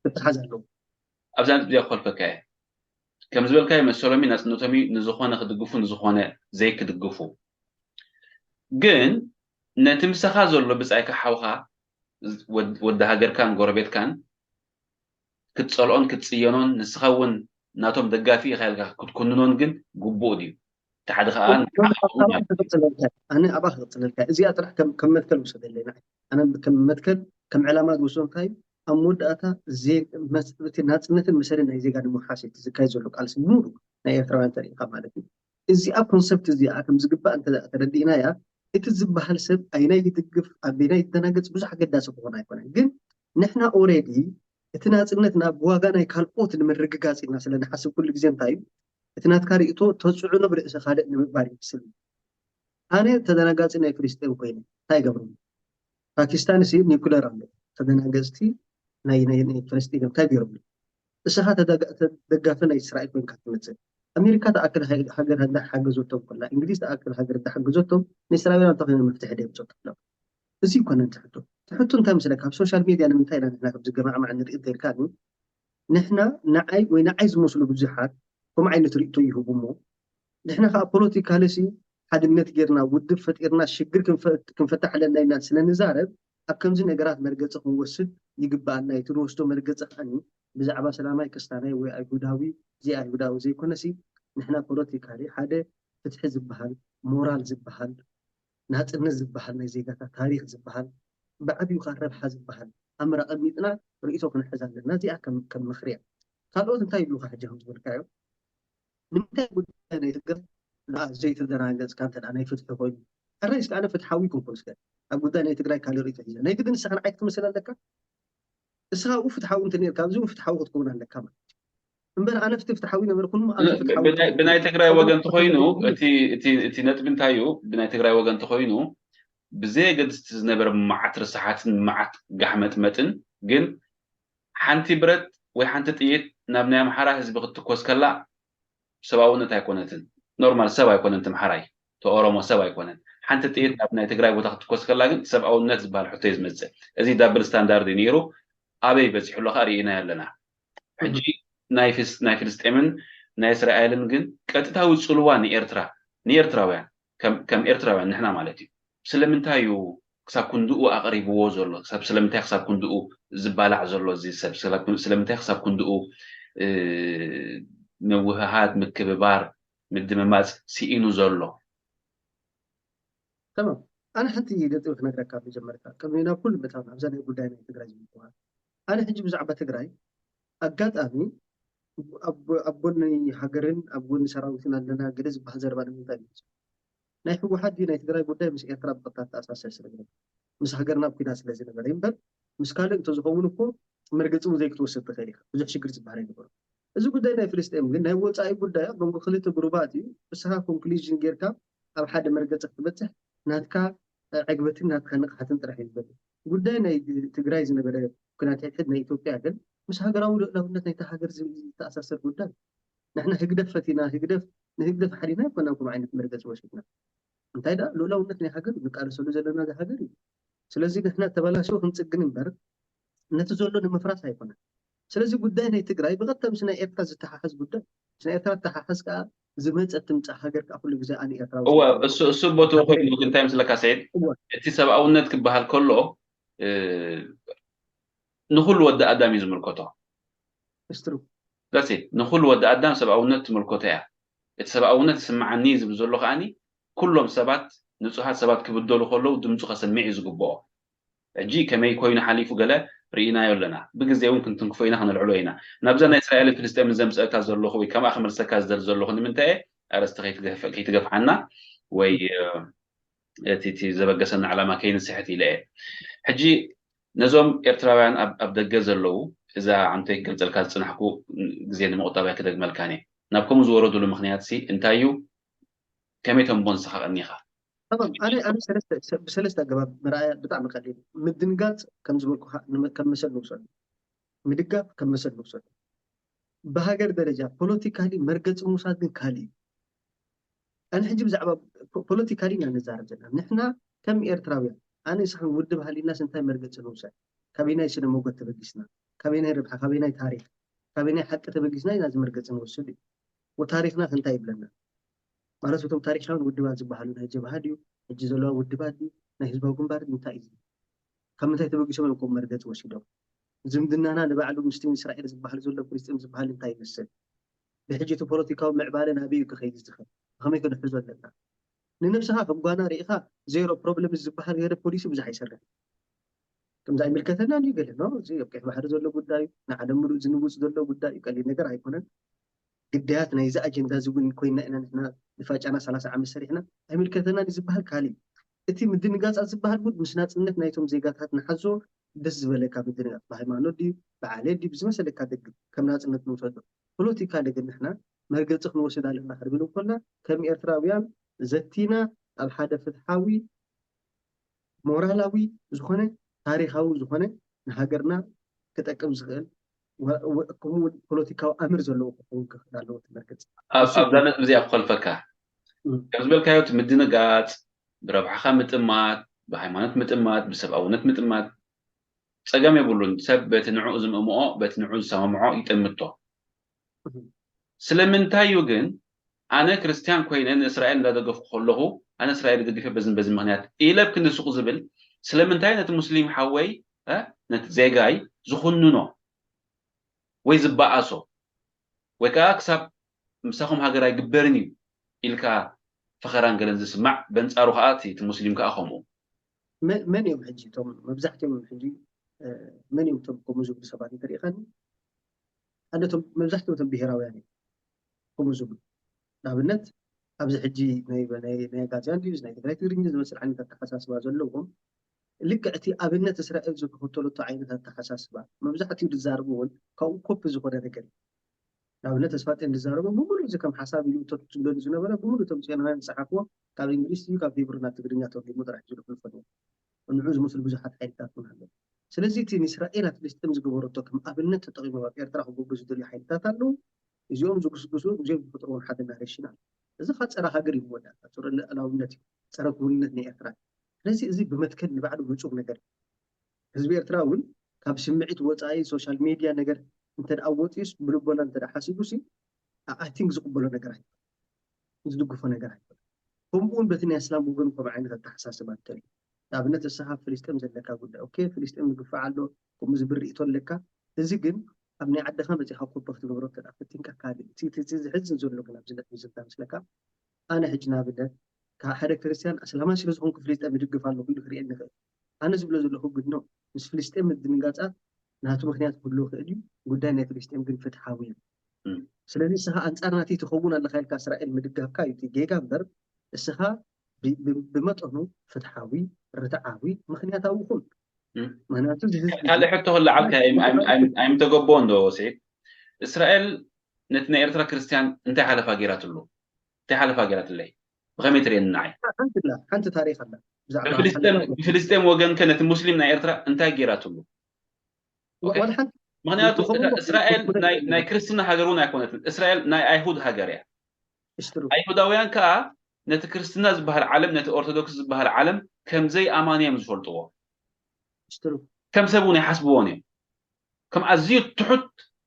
ክተሓዝ ኣለዎ። ኣብዛ ነጥብ እዚኣ ክኾልፈካ እየ። ከም ዝበልካዮ መሰሎም እዩ፣ ናጽነቶም እዩ፣ ንዝኾነ ክድግፉ ንዝኾነ ዘይክድግፉ። ግን ነቲ ምሳኻ ዘሎ ብጻይካ ሓውኻ ወዲ ሃገርካን ጎረቤትካን ክትጸልኦን ክትጽየኖን ንስኻ እውን ናቶም ደጋፊ ኢኻ ኢልካ ክትኩንኖን ግን ግቡእ ድዩ? እቲ ሓደ ከዓ ኣነ ኣብኣ ክቕፅለልካ እዚኣ ጥራሕ ከም መትከል ውሰደለይ ንዓይ ኣነ ከም መትከል ከም ዕላማ ዝወሰንካዩ ኣብ መወዳእታ ናፅነትን መሰልን ናይ ዜጋ ንምውሓስ እቲ ዝካየድ ዘሎ ቃልሲ ሙሉ ናይ ኤርትራውያን ተሪኢካ ማለት እዩ። እዚኣ ኮንሰፕት እዚኣ ከም ዝግባእ እንተ ተረዲእናያ እቲ ዝበሃል ሰብ ኣይናይ ይድግፍ ኣበይናይ ይደናገፅ ብዙሕ ኣገዳሲ ክኾን ኣይኮነን። ግን ንሕና ኦሬዲ እቲ ናፅነትና ብዋጋ ናይ ካልኦት ንምርግጋፅ ኢልና ስለ ንሓስብ ኩሉ ግዜ እንታይ እዩ እቲ ናትካ ርእቶ ተፅዕኖ ብርእሰ ካልእ ንምባል ይመስል። ኣነ ተደናጋፂ ናይ ፍልስጤም ኮይነ እንታይ ይገብሩ? ፓኪስታን ሲ ኒኩለር ኣሎ ተደናገፅቲ ናይ ፍልስጤም እንታይ ገይሮም? እስኻ ደጋፊ ናይ እስራኤል ኮይንካ ትመፅእ። ኣሜሪካ ተኣክል ሃገር እንዳሓገዘቶም ኮላ እንግሊዝ ተኣክል ሃገር እንዳሓገዘቶም ንእስራኤል እንተኮይነ መፍትሒ ደምፀቱ ኣለዉ። እዚ ይኮነን ትሕቶ ትሕቶ እንታይ ምስለካ ኣብ ሶሻል ሚድያ ንምንታይ ኢና ንሕና ከምዚ ገማዕማዕ ንርኢ እንተልካ ንሕና ንዓይ ወይ ንዓይ ዝመስሉ ብዙሓት ከምኡ ዓይነት ርእቶ ይህቡ እሞ ንሕና ከዓ ፖለቲካሊ ሲ ሓድነት ጌርና ውድብ ፈጢርና ሽግር ክንፈትሕ ኣለና ኢልና ስለ ንዛረብ ኣብ ከምዚ ነገራት መርገፂ ክንወስድ ይግበኣና እዩ። እቲ ንወስዶ መርገፂ ከዓ ብዛዕባ ሰላማይ ክስታናይ ወይ ኣይሁዳዊ ዘይኣይሁዳዊ ዘይኮነሲ ንሕና ፖለቲካሊ ሓደ ፍትሒ ዝበሃል ሞራል ዝበሃል ናፅነት ዝበሃል ናይ ዜጋታት ታሪክ ዝበሃል ብዓብዩ ከዓ ረብሓ ዝበሃል ኣምር ኣቐሚጥና ርእይቶ ክንሕዝ ኣለና። እዚኣ ከም ምኽሪ እያ። ካልኦት እንታይ ይብሉካ ሕጂ ከም ዝበልካዮ ንምንታይ ጉዳይ ናይ ትግራይ ዘይተደናገፅካ እንተ ናይ ፍትሒ ኮይኑ ሕራይ እስከ ኣነ ፍትሓዊ ይኩንኩን እስከ ኣብ ጉዳይ ናይ ትግራይ ካልእ ርእይቶ ሒዘ ናይ ግድን ንስኻ ንዓይ ክትመስል ኣለካ። እስኻ ኣብኡ ፍትሓዊ እንተ ነርካ ኣብዚ እውን ፍትሓዊ ክትከውን ኣለካ ማለት እምበር ኣነ ፍቲ ፍትሓዊ ነበርኩን ብናይ ትግራይ ወገን ተኮይኑ እቲ ነጥቢ እንታይ እዩ? ብናይ ትግራይ ወገን ተኮይኑ ብዘየገድስቲ ዝነበረ መዓት ርስሓትን መዓት ጋሕመጥመጥን ግን ሓንቲ ብረት ወይ ሓንቲ ጥይት ናብ ናይ ኣምሓራ ህዝቢ ክትትኮስ ከላ ሰብኣውነት ኣይኮነትን። ኖርማል ሰብ ኣይኮነን ትምሓራይ ተኦሮሞ ሰብ ኣይኮነን። ሓንቲ ጥይት ናብ ናይ ትግራይ ቦታ ክትትኮስ ከላ ግን ሰብኣውነት ዝበሃል ሕቶ እዩ ዝመፅእ። እዚ ዳብል ስታንዳርድ እዩ ነይሩ። ኣበይ በፂሑ ኣሎ ከዓ ርኢናዮ ኣለና። ሕጂ ናይ ፍልስጤምን ናይ እስራኤልን ግን ቀጥታዊ ፅልዋ ንኤርትራ ንኤርትራውያን ከም ኤርትራውያን ንሕና ማለት እዩ ስለምንታይ እዩ ክሳብ ክንድኡ ኣቕሪብዎ ዘሎ ሰብ ስለምንታይ ክሳብ ክንድኡ ዝባላዕ ዘሎ እዚ ሰብ ስለምንታይ ክሳብ ክንድኡ ምውህሃድ ምክብባር ምድምማፅ ስኢኑ ዘሎ? ተማም። ኣነ ሓንቲ ገጢ ክነግረካ መጀመርታ ቅድሚ ናብ ኩሉ ምእታው ናብዛ ናይ ጉዳይ ናይ ትግራይ ዝምልከዋ ኣነ ሕጂ ብዛዕባ ትግራይ ኣጋጣሚ ኣብ ጎኒ ሃገርን ኣብ ጎኒ ሰራዊትን ኣለና ገለ ዝበሃል ዘረባ ንምንታይ እዩ? ናይ ህወሓት ድዩ ናይ ትግራይ ጉዳይ ምስ ኤርትራ ብቐጥታ ተኣሳሰር ስለ ዝነበረ ምስ ሃገርና ኣብ ኩናት ስለ ዝነበረ እምበር ምስ ካልእ እንተዝኸውን እኮ መርገፂ እውን ዘይክትወስድ ትኽእል ኢኻ። ብዙሕ ሽግር ዝበሃል ኣይነበሮ። እዚ ጉዳይ ናይ ፍልስጤም ግን ናይ ወፃኢ ጉዳይ ኣብ መንጎ ክልተ ጉሩባት እዩ። ንስኻ ኮንክሉዥን ጌርካ ኣብ ሓደ መርገፂ ክትበፅሕ ናትካ ዕግበትን ናትካ ንቕሓትን ጥራሕ እዩ ዝበል። ጉዳይ ናይ ትግራይ ዝነበረ ኩናት ሕድሕድ ናይ ኢትዮጵያ ግን ምስ ሃገራዊ ልኡላውነት ናይቲ ሃገር ዝተኣሳሰር ጉዳይ። ንሕና ህግደፍ ፈቲና ህግደፍ ንህግደፍ ሓዲና ይኮና ከም ዓይነት መርገፂ ወሲድና። እንታይ ደኣ ልኡላውነት ናይ ሃገር እዩ፣ ንቃለሰሉ ዘለና እዚ ሃገር እዩ። ስለዚ ንሕና ተበላሽው ክንፅግን እምበር ነቲ ዘሎ ንምፍራስ ኣይኮነን። ስለዚ ጉዳይ ናይ ትግራይ ብቐጥታ ምስ ናይ ኤርትራ ዝተሓሓዝ ጉዳይ ምስ ናይ ኤርትራ ተሓሓዝ ከዓ ዝመፀ ትምፃእ ሃገር ከዓ ኩሉ ግዜ ኣነ ኤርትራዊ እወ እሱ እሱ ቦትኡ ኮይኑ ግን እንታይ ምስለካ ሰይድ፣ እቲ ሰብኣውነት ክበሃል ከሎ ንኩሉ ወዲ ኣዳም እዩ ዝምልከቶ። እስትሩ ዳሴ ንኩሉ ወዲ ኣዳም ሰብኣውነት ትምልከቶ እያ። እቲ ሰብኣውነት ይስምዓኒ ዝብል ዘሎ ከዓኒ ኩሎም ሰባት ንጹሃት ሰባት ክብደሉ ከለዉ ድምፁ ከስምዕ እዩ ዝግብኦ። ሕጂ ከመይ ኮይኑ ሓሊፉ ገለ ርኢናዮ ኣለና። ብግዜ እውን ክንትንክፎ ኢና፣ ክነልዕሎ ኢና። ናብዛ ናይ እስራኤልን ፍልስጤምን ዘምፀእካ ዘለኹ ወይ ከምኣ ክመልሰካ ዝደሊ ዘለኹ ንምንታይ እየ ኣረስቲ ከይትገፍ- ከይትገፍዓና ወይ እቲ እቲ ዘበገሰና ዕላማ ከይንስሕት ኢለ እየ። ሕጂ ነዞም ኤርትራውያን ኣብ ኣብ ደገ ዘለዉ እዛ ዓንተይ ክገልጸልካ ዝጽናሕኩ ግዜ ንምቑጣብ እየ ክደግመልካን እየ። ናብ ከምኡ ዝወረዱሉ ምኽንያት ሲ እንታይ እዩ? ከመይ ተንቦ ንስኻ ቀኒኻ? ተማም ኣነ ኣነ ሰለስተ ሰ- ብሰለስተ ኣገባብ ምርኣያ ብጣዕሚ ቀሊል እዩ። ምድንጋጽ ከም ዝበልኩኻ ንመ- ከም መሰል ንውሰዱ። ምድጋፍ ከም መሰል ንውሰዱ። ብሃገር ደረጃ ፖለቲካሊ መርገጺ ምውሳድ ግን ካልእ እዩ። ኣነ ሕጂ ብዛዕባ ፖ- ፖለቲካሊ ኢና ንዛረብ ዘለና። ንሕና ከም ኤርትራውያን ኣነ ንስኻን ውድብ ሃሊናስ እንታይ መርገጺ ንውሰድ? ካበየናይ ስነ መጎት ተበጊስና? ካበየናይ ርብሓ? ካበየናይ ታሪኽ? ካበየናይ ሓቂ ተበጊስና ኢና እዚ መርገጺ ንወስድ እዩ። ወታሪኽና ከ እንታይ ይብለና? ማለት እቶም ታሪኻውያን ውድባት ዝበሃሉ ናይ ጀብሃ ድዩ ሕጂ ዘለዋ ውድባት ድዩ ናይ ህዝባዊ ግንባር ድዩ እንታይ እዩ ዝብል? ካብ ምንታይ ተበጊሶም እዮም ከምኡ መርገፂ ወሲዶም? ዝምድናና ንባዕሉ ምስቲ እስራኤል ዝበሃል ዘሎ ፍልስጤም ዝበሃል እንታይ ይመስል? ብሕጂ እቲ ፖለቲካዊ ምዕባለ ናበይ እዩ ክኸይድ ዝኽእል? ብኸመይ ክንሕዞ ኣለና? ንነብስኻ ከም ጓና ርኢኻ ዜሮ ፕሮብለም ዝበሃል ገለ ፖሊሲ ብዙሕ ኣይሰርሕን። ከምዚ ኣይምልከተናን እዩ ገለ ኖ እዚ ኣብ ቀይሕ ባሕሪ ዘሎ ጉዳይ እዩ ንዓለም ምሉእ ዝንውፅ ዘሎ ጉዳይ እዩ ቀሊል ነገር ኣይኮነን። ግዳያት ናይዚ ኣጀንዳ እዚ እውን ኮይና ኢና ንሕና ንፋጫና ሰላሳ ዓመት ሰሪሕና ኣይምልከተናን እዩ ዝበሃል ካልእ እዩ። እቲ ምድንጋፃት ዝበሃል እውን ምስ ናፅነት ናይቶም ዜጋታት ንሓዞ ደስ ዝበለካ ምድንጋፅ ብሃይማኖት ድዩ ብዓሌት ድዩ ብዝመሰለካ ደግ ከም ናፅነት ንውሰዶ። ፖለቲካ ነገር ንሕና መርገፂ ክንወስድ ኣለና ክንብል እንኮልና ከም ኤርትራውያን ዘቲና ኣብ ሓደ ፍትሓዊ ሞራላዊ ዝኾነ ታሪኻዊ ዝኾነ ንሃገርና ክጠቅም ዝኽእል ከምኡ እውን ፖለቲካዊ ኣምር ዘለዎ ክኸውን ክኽእል ኣለዎ። ትመርገፅ ኣብዛ ነጥብ እዚኣ ክኸልፈካ ከም ዝበልካዮ እቲ ምድንጋፅ ብረብሓኻ ምጥማት ብሃይማኖት ምጥማት ብሰብኣውነት ምጥማት ፀገም የብሉን። ሰብ በቲ ንዕኡ ዝምእምኦ በቲ ንዕኡ ዝሰማምዖ ይጠምቶ። ስለምንታይ እዩ ግን ኣነ ክርስትያን ኮይነ ንእስራኤል እንዳደገፍኩ ከለኹ ኣነ እስራኤል ይድግፈ በዝን በዚ ምክንያት ኢለ ኣብ ክንዲ ሱቕ ዝብል ስለምንታይ ነቲ ሙስሊም ሓወይ ነቲ ዜጋይ ዝኹንኖ ወይ ዝበኣሶ ወይ ከዓ ክሳብ ምሳኹም ሃገር ኣይግበርን እዩ ኢልካ ፈኸራን ገለን ዝስማዕ በንፃሩ ከዓ እቲ ሙስሊም ከዓ ከምኡ መን እዮም ሕጂ እቶም መብዛሕትኦም ሕጂ መን እዮም እቶም ከምኡ ዝብሉ ሰባት እንተሪኢኻኒ ሓደ እቶም መብዛሕትኦም እቶም ብሄራውያን እዮም ከምኡ ዝብሉ ንኣብነት ኣብዚ ሕጂ ናይ ኣጋዝያን ድዩ ናይ ትግራይ ትግርኛ ዝመስል ዓይነት ኣተሓሳስባ ዘለዎም ልክዕ እቲ ኣብነት እስራኤል ዝክተለቶ ዓይነት ኣተሓሳስባ መብዛሕትኡ ዝዛረቡ እውን ካብኡ ኮፒ ዝኾነ ነገር እዩ ንኣብነት ተስፋጤን ዝዛረቡ ብምሉእ እዚ ከም ሓሳብ ኢሉ ዝብለሉ ዝነበረ ብምሉእ እቶም ፅዮናውያን ዝፀሓፍዎ ካብ እንግሊዝ እዩ ካብ ሂብሩ ናብ ትግርኛ ተርጉሙ ጥራሕ ዝልፍልፎ ነይሩ ንዑ ዝመስሉ ብዙሓት ሓይልታት እውን ኣለዉ ስለዚ እቲ ንእስራኤል ኣብ ፍልስጤም ዝገበረቶ ከም ኣብነት ተጠቒሞም ኣብ ኤርትራ ክገብሩ ዝደልዩ ሓይልታት ኣለዉ እዚኦም ዝጉስጉሱ እዚኦም ዝፈጥርዎም ሓደ ናሬሽን ኣሎ እዚ ከዓ ፀረ ሃገር እዩ መወዳእታ ፀረ ልእላውነት እዩ ፀረ ክውንነት ናይ ኤርትራ ስለዚ እዚ ብመትከል ንባዕሉ ብፁቕ ነገር ህዝቢ ኤርትራ እውን ካብ ስምዒት ወፃኢ ሶሻል ሜድያ ነገር እንተ ወፂኡስ ብልቦና እንተ ሓሲቡሲ ኣይ ቲንክ ዝቕበሎ ነገር ኣይኮነ ዝድግፎ ነገር ኣይኮነ ከምኡ እውን በቲ ናይ እስላም ወገን ከም ዓይነት ኣተሓሳስባ እንተልዩ ንኣብነት እስኻ ፍልስጤም ዘለካ ጉዳይ ኦኬ ፍልስጤም ይግፋዕ ኣሎ ከምኡ ዝብል ርእይቶ ኣለካ እዚ ግን ኣብ ናይ ዓድኻ መጺኻ ኮፒ ክትገብሮ እንተ ደኣ ፈቲንካ ካልእ። እቲ፣ እቲ፣ እቲ ዝሕዝን ዘሎ ግን ኣብዚ ነጥቢ እዚ እንታይ መስለካ? ኣነ ሕጂ ንኣብነት ካብ ሓደ ክርስትያን ኣስላማይ ስለ ዝኾንኩ ፍልስጤም ይድግፍ ኣለኹ ኢሉ ክርእየኒ ይኽእል። ኣነ ዝብሎ ዘለኹ ግን no፣ ምስ ፍልስጤም ምድንጋጻት ናቱ ምኽንያት ክህልዎ ይኽእል እዩ። ጉዳይ ናይ ፍልስጤም ግን ፍትሓዊ እዩ። እም። ስለዚ ንስኻ ኣንጻር ናተይ ትኸውን ኣለኻ ኢልካ እስራኤል ምድጋፍካ እዩ እቲ ጌጋ እምበር፣ እስኻ ብ-፣ ብ-፣ ብመጠኑ ፍትሓዊ፣ ርትዓዊ፣ ምኽንያታዊ ኩን። እም። ምኽንያቱ እዚ ህዝቢ ካልእ ሕቶ ክለዓልካ ኣይም-፣ ኣይም-፣ ኣይም-፣ ኣይምተገበኦን ዶ ስዒድ? እስራኤል ነቲ ናይ ኤርትራ ክርስትያን እንታይ ሓለፋ ገይራትሉ? እንታይ ሓለፋ ገይራትለይ? ብኸመይ ትርእየኒ ንዓይ? ሓንቲ ኣላ፣ ሓንቲ ታሪኽ ኣላ። ብዛዕባ ብፍልስጤም፣ ሓለፋ ብፍልስጤም ወገን ከ ነቲ ሙስሊም ናይ ኤርትራ እንታይ ገይራትሉ? ኦኬ። ወላ ሓንቲ ምኽንያቱ ዝኾነ እታ እስራኤል ዝኾነ ናይ፣ ነገር ናይ ክርስትና ሃገር እውን ኣይኮነትን። እስራኤል ናይ ኣይሁድ ሃገር እያ። እስትሩ፣ ኣይሁዳውያን ከኣ ነቲ ክርስትና ዝበሃል ዓለም፣ ነቲ ኦርቶዶክስ ዝበሃል ዓለም ከም ዘይኣማኒ እዮም ዝፈልጥዎ። እስትሩ። ከም ሰብ እውን ኣይሓስብዎን እዮም። ከም ኣዝዩ ትሑት፣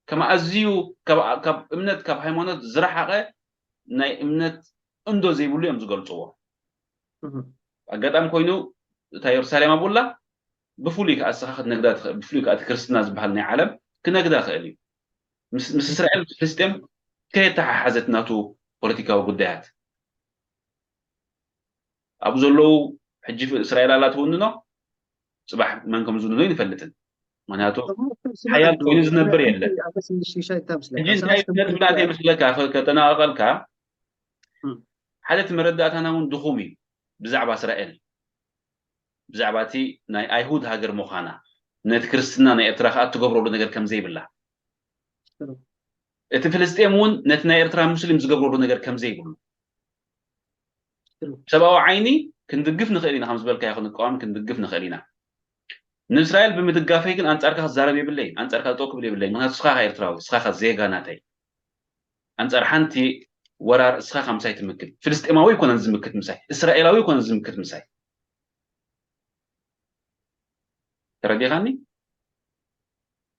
ከም ኣዝዩ ካብ፣ ካብ እምነት፣ ካብ ሃይማኖት ዝረሓቐ ናይ እምነት እንዶ ዘይብሉ እዮም ዝገልጽዎ። እህ፣ ኣጋጣሚ ኮይኑ እታ የሩሳሌም ኣብላ ብፍሉይ ከኣ እስኻ ክትነግዳ ትኽእል፣ ብፍሉይ ከኣ እቲ ክርስትና ዝበሃል ናይ ዓለም ክነግዳ ክእል እዩ። ምስ፣ ምስ እስራኤል፣ ምስ ፍልስጤም ከየተሓሓዘት ናቱ ፖለቲካዊ ጉዳያት ኣብኡ ዘለዉ ሕጂ እስራኤል ኣላ ትውንኖ፣ ጽባሕ መን ከም ዝውንኖ ኣይንፈልጥን። ምኽንያቱ እሞ ስምዓ ሓያል እንዶ፣ ኮይኑ ዝነብር ኣነ የለን። ኣነ ስምሽ ሻይ እንታይ ምስለካ? ሕጂ እንታይ ሰዓት ነጥብና ከምዚ እንታይ መስለካ? ከ-፣ ከጠናቐቐልካ፣ እም። ሓደ እቲ መረዳእታና እውን ድኹም እዩ ብዛዕባ እስራኤል፣ ብዛዕባ እቲ ናይ ኣይሁድ ሃገር ምዃና፣ ነቲ ክርስትና ናይ ኤርትራ ከኣ እትገብረሉ ነገር ከም ዘይብላ፣ እስትሩ። እቲ ፍልስጤም እውን ነቲ ናይ ኤርትራ ሙስሊም ዝገብረሉ ነገር ከም ዘይብሉ። እስትሩ። ሰብኣዊ ዓይኒ ክንድግፍ ንኽእል ኢና፣ ከም ዝበልካዮ ክንቃወም ክንድግፍ ንኽእል ኢና። ንእስራኤል ብምድጋፈይ ግን ኣንጻርካ ክዛረብ የብለይን፣ ኣንጻርካ ጠጠው ክብል የብለይን። ምኽንያቱ እስኻ ኢኻ ኤርትራዊ፣ እስኻ ኢኻ ዜጋ ናተይ። ኣንጻር ሓንቲ ወራር እስኻ ኢኻ ምሳይ ትምክት። ፍልስጤማዊ ኣይኮነን ዝምክት ምሳይ፣ እስራኤላዊ ኣይኮነን ዝምክት ምሳይ። ተረዲኻኒ?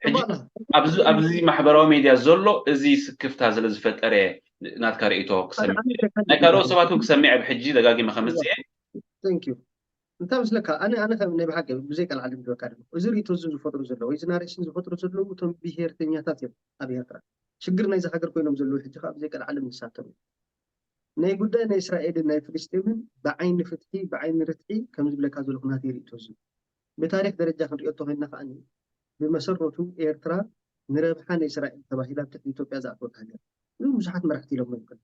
ሕጂ እሞ ኣላ፣ ኣብዚ፣ ኣብዚ ማሕበራዊ ሜድያ ዘሎ እዚ ስክፍታ ስለ ዝፈጠረ ናትካ ርእይቶ ክሰምዕ፣ ኣነ፣ ኣነ፣ ናይ ካልኦት ሰባት እውን ክሰምዕ ኣብ ሕጂ ደጋጊመ ከምጽእ እየ። Thank you። እንታይ መስለካ? ኣነ፣ ኣነ ከም ናይ ብሓቂ ብዘይ ቀልዓለም ዝብለካ ድማ፣ እዚ ርእይቶ እዚ ዝፈጥሩ ዘለዉ፣ ወይ እዚ ናሬሽን ዝፈጥሩ ዘለዉ እቶም ብሄርተኛታት እዮም ኣብ ኤርትራ። ሽግር ናይዚ ሃገር ኮይኖም ዘለዉ ሕጂ ከዓ ብዘይ ቀልዓለም ንሳቶም እዮም። ናይ ጉዳይ ናይ እስራኤልን ናይ ፍልስጤምን ብዓይኒ ፍትሒ፣ ብዓይኒ ርትዒ፣ ከም ዝብለካ ዘለኹ ናተይ ርእይቶ እዚ። ብታሪኽ ደረጃ ክንሪኦ እንተኾይንና ከኣኒ፣ ብመሰረቱ ኤርትራ ንረብሓ ናይ እስራኤል ተባሂላ ኣብ ትሕቲ ኢትዮጵያ ዝኣተወት ሃገር። ብዙሓት መራሕቲ ኢሎሞ ይኽእሉ።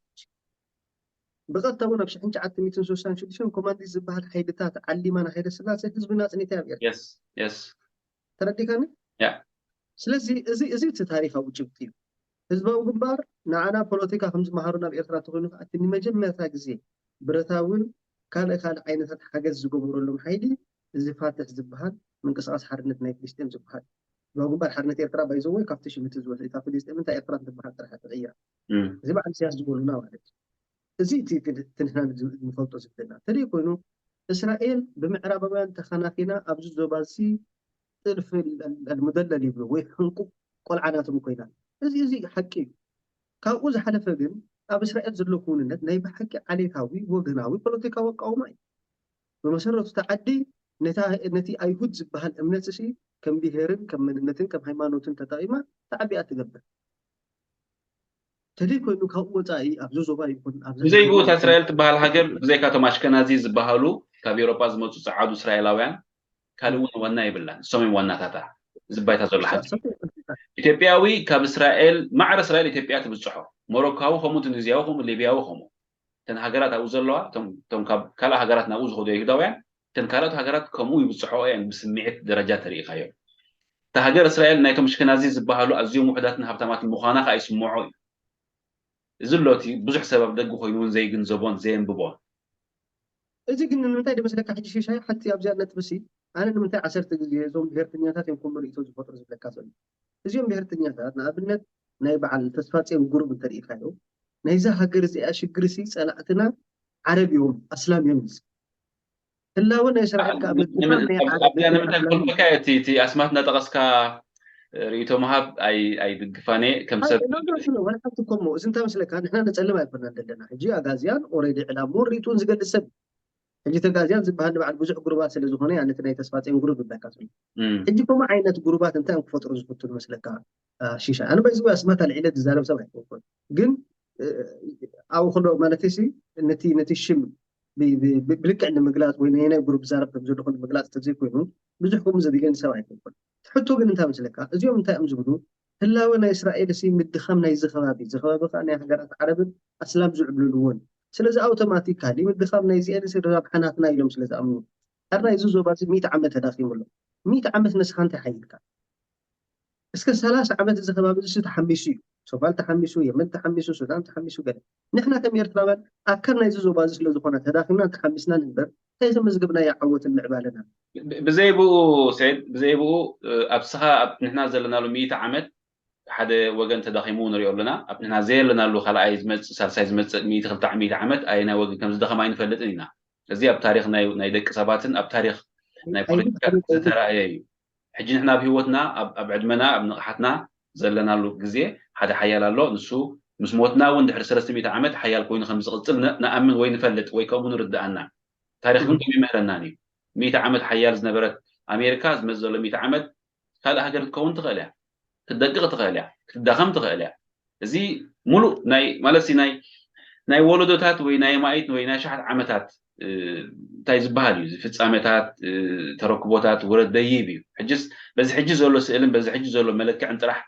ብቐጥታ እውን ኣብ ሽሕን ትሽዓተ ሚእትን ስሳን ሽዱሽተን ኮማንዲስ ዝበሃል ሓይልታት ዓሊማ ንሃይለ ስላሴ ህዝብና ኣጽኒታ ኣብ ኤርትራ። የስ፣ የስ። ተረዲካኒ? ያ። ስለዚ እዚ፣ እዚ እቲ ታሪኻዊ ጭብጢ እዩ። ህዝባዊ ግንባር ንዓና ፖለቲካ ከም ዝመሃሩ ናብ ኤርትራ እንተኾይኑ ከኣ እቲ ንመጀመርታ ግዜ ብረታውን ካልእ ካልእ ዓይነታት ሓገዝ ዝገበረሎም ሓይሊ እዚ ፋትሕ ዝበሃል ምንቅስቃስ ሓርነት ናይ ፍልስጤም ዝበሃል። ህዝባዊ ግንባር ሓርነት ኤርትራ ባይዘወይ ካብቲ ሽም እቲ ዝወሰ እታ ፍልስጤም እንታይ ኤርትራ እንትበሃል ጥራሕ ተቐይራ። እም። እዚ በዓል ኢሳያስ ዝበሉና ማለት እዩ። እዚ እቲ፣ እቲ፣ እቲ ንሕና ንፈልጦ ዘለና። ተደይ ኮይኑ እስራኤል ብምዕራባውያን ተኸናኺና ኣብዚ ዞባ እዚ ጥልፍ ኣልሙደለል ይብሉ ወይ ሕንቁ ቆልዓ ናቶም ኮይና። እዚ፣ እዚ ሓቂ እዩ። ካብኡ ዝሓለፈ ግን ኣብ እስራኤል ዘሎ ክውንነት ናይ ብሓቂ ዓሌታዊ ወገናዊ ፖለቲካዊ ኣቃውማ እዩ። ብመሰረቱ እቲ ዓዲ ነታ፣ ነቲ ኣይሁድ ዝበሃል እምነት እሲ ከም ብሄርን ከም መንነትን ከም ሃይማኖትን ተጠቒማ ተዓቢኣ ትገብር። ተደይ ኮይኑ ካብኡ ወፃኢ ኣብዚ ዞባ ይኹን ኣብዚ ብዘይኡ እታ ሃገር እስራኤል ትበሃል ሃገር ብዘይካቶም ኣሽከናዚ ዝበሃሉ ካብ ኤውሮጳ ዝመፁ ፀዓዱ እስራኤላውያን ካልእ እውን ዋና የብላን። ንሶም እዮም ዋናታታ። እዚ ባይታ ዘሎ ሓቂ። ኢትዮጵያዊ ካብ እስራኤል፣ ማዕረ እስራኤል ኢትዮጵያ ትብፅሖ። ሞሮካዊ ከምኡ፣ ቱኒዝያዊ ከምኡ፣ ሊብያዊ ከምኡ። እተን ሃገራት ኣብኡ ዘለዋ፣ እቶም፣ እቶም ካብ ካልእ ሃገራት ናብኡ ዝኸዱ ኣይሁዳውያን፣ እተን ካልኦት ሃገራት ከምኡ ይብፅሖ እየን ብስምዒት ደረጃ ተሪኢኻዮ። እታ ሃገር እስራኤል ናይቶም ኣሽከናዚ ዝበሃሉ ኣዝዮም ውሑዳትን ሃብታማትን ምዃና ከኣ ይስምዖ እዩ። እዚ ኣሎ እቲ ብዙሕ ሰብ ኣብ ደገ ኮይኑ እውን ዘይግንዘቦን ዘየንብቦን። እዚ ግን ንምንታይ ድመስለካ ሕጂ ሽሻይ ሓንቲ ኣብዚኣ ነጥቢ ሲ ኣነ ንምንታይ ዓሰርተ ግዜ እዞም ብሄርተኛታት እዮም ከምኡ ርእይቶ ዝፈጥሩ ዝብለካ ዘሎ። እዚኦም ብሄርተኛታት ንኣብነት ናይ በዓል ተስፋጽዮን ጉሩብ እንተሪኢኻዮ ናይዛ ሃገር እዚኣ ሽግር ሲ ጸላእትና ዓረብ እዮም ኣስላም እዮም ይብል። ህላወ ናይ እስራኤል ከኣ ምጥፋእ ናይ ዓረብ ኣብዚኣ ንምንታይ ክፈልፈካ እቲ፣ እቲ ኣስማት እናጠቐስካ ርእይቶ ምሃብ ኣይ-፣ ኣይድግፋን እየ ከም ሰብ። ወላ ሓንቲ እኮ እሞ እዚ እንታይ መስለካ ንሕና ንጸልም ኣይኮናን ዘለና ሕጂ ኣጋዝያን ኦሬዲ ዕላምኡን ርእይቱን ዝገልጽ ሰብ ሕጂ ተጋዚያን ዝበሃል ንባዕሉ ብዙሕ ግሩባት ስለ ዝኾነ እያ ነቲ ናይ ተስፋጽዮን ግሩብ ይብለካ ዘሎ። ሕጂ ከምኡ ዓይነት ግሩባት እንታይ እዮም ክፈጥሩ ዝፍትኑ መስለካ? ሽሻ ኣነ ባይዚ ኣስማት ኣልዒለ ዝዛረብ ሰብ ኣይኮንኩን፣ ግን ኣብኡ ከሎ ማለት ሲ ነቲ ነቲ ሽም ብልክዕ ንምግላፅ ወይ ናይ ግሩፕ ዛረብ ከም ዘለኹ ንምግላፅ ተዘይኮይኑ ብዙሕ ከምኡ ዘድልየኒ ሰብ ኣይኮንኩን። ሕቶ ግን እንታይ መስለካ? እዚኦም እንታይ እዮም ዝብሉ? ህላወ ናይ እስራኤል ሲ ምድኻም ናይዚ ከባቢ፣ እዚ ከባቢ ከዓ ናይ ሃገራት ዓረብን ኣስላም ዝዕብልልዎን። ስለዚ ኣውቶማቲካሊ ምድኻም ናይዚኤን ሲ ረብሓ ናትና ኢሎም ስለ ዝኣምኑ። ኣርና እዚ ዞባ እዚ ሚእቲ ዓመት ተዳኺሙ ኣሎ። ሚእቲ ዓመት ንስኻ እንታይ ሓይልካ? እስከ ሰላሳ ዓመት እዚ ከባቢ እዚ ተሓሚሱ እዩ። ሶማል ተሓሚሱ፣ የመን ተሓሚሱ፣ ሱዳን ተሓሚሱ፣ ገለ ንሕና ከም ኤርትራውያን ኣካል ናይዚ ዞባ እዚ ስለ ዝኾነ ተዳኺምናን ተሓሚስናን እምበር እንታይ ዘመዝገብናዮ ዓወትን ምዕባለን ኣሎ? ብዘይ ብኡ ሰይድ ብዘይ ብኡ ኣብ ስኻ ኣብ ንሕና ዘለናሉ ሚእቲ ዓመት ሓደ ወገን ተዳኺሙ ንሪኦ ኣለና። ኣብ ንሕና ዘየለናሉ ካልኣይ ዝመፅእ ሳልሳይ ዝመፅእ ሚእቲ ክልተ ሚእቲ ዓመት ኣየናይ ወገን ከም ዝደኸም ኣይንፈልጥን ኢና። እዚ ኣብ ታሪክ ናይ ደቂ ሰባትን ኣብ ታሪክ ናይ ፖለቲካ ዝተረኣየ እዩ። ሕጂ ንሕና ኣብ ህይወትና ኣብ ዕድመና ኣብ ንቕሓትና ዘለናሉ ግዜ ሓደ ሓያል ኣሎ። ንሱ ምስ ሞትና እውን ድሕሪ ሰለስተ ሚእቲ ዓመት ሓያል ኮይኑ ከም ዝቕፅል ንኣምን ወይ ንፈልጥ ወይ ከምኡ ንርድኣና። ታሪክ ግን ከም ይምህረናን እዩ። ሚእቲ ዓመት ሓያል ዝነበረት ኣሜሪካ ዝመፅ ዘሎ ሚእቲ ዓመት ካልእ ሃገር ክትከውን ትኽእል እያ። ክትደቅቕ ትኽእል እያ። ክትዳኸም ትኽእል እያ። እዚ ሙሉእ ናይ ማለት ናይ ናይ ወለዶታት ወይ ናይ ማይት ወይ ናይ ሸሓት ዓመታት እንታይ ዝበሃል እዩ ፍፃመታት ተረክቦታት ውረድ ደይብ እዩ። ሕጅስ በዚ ሕጂ ዘሎ ስእልን በዚ ሕጂ ዘሎ መለክዕን ጥራሕ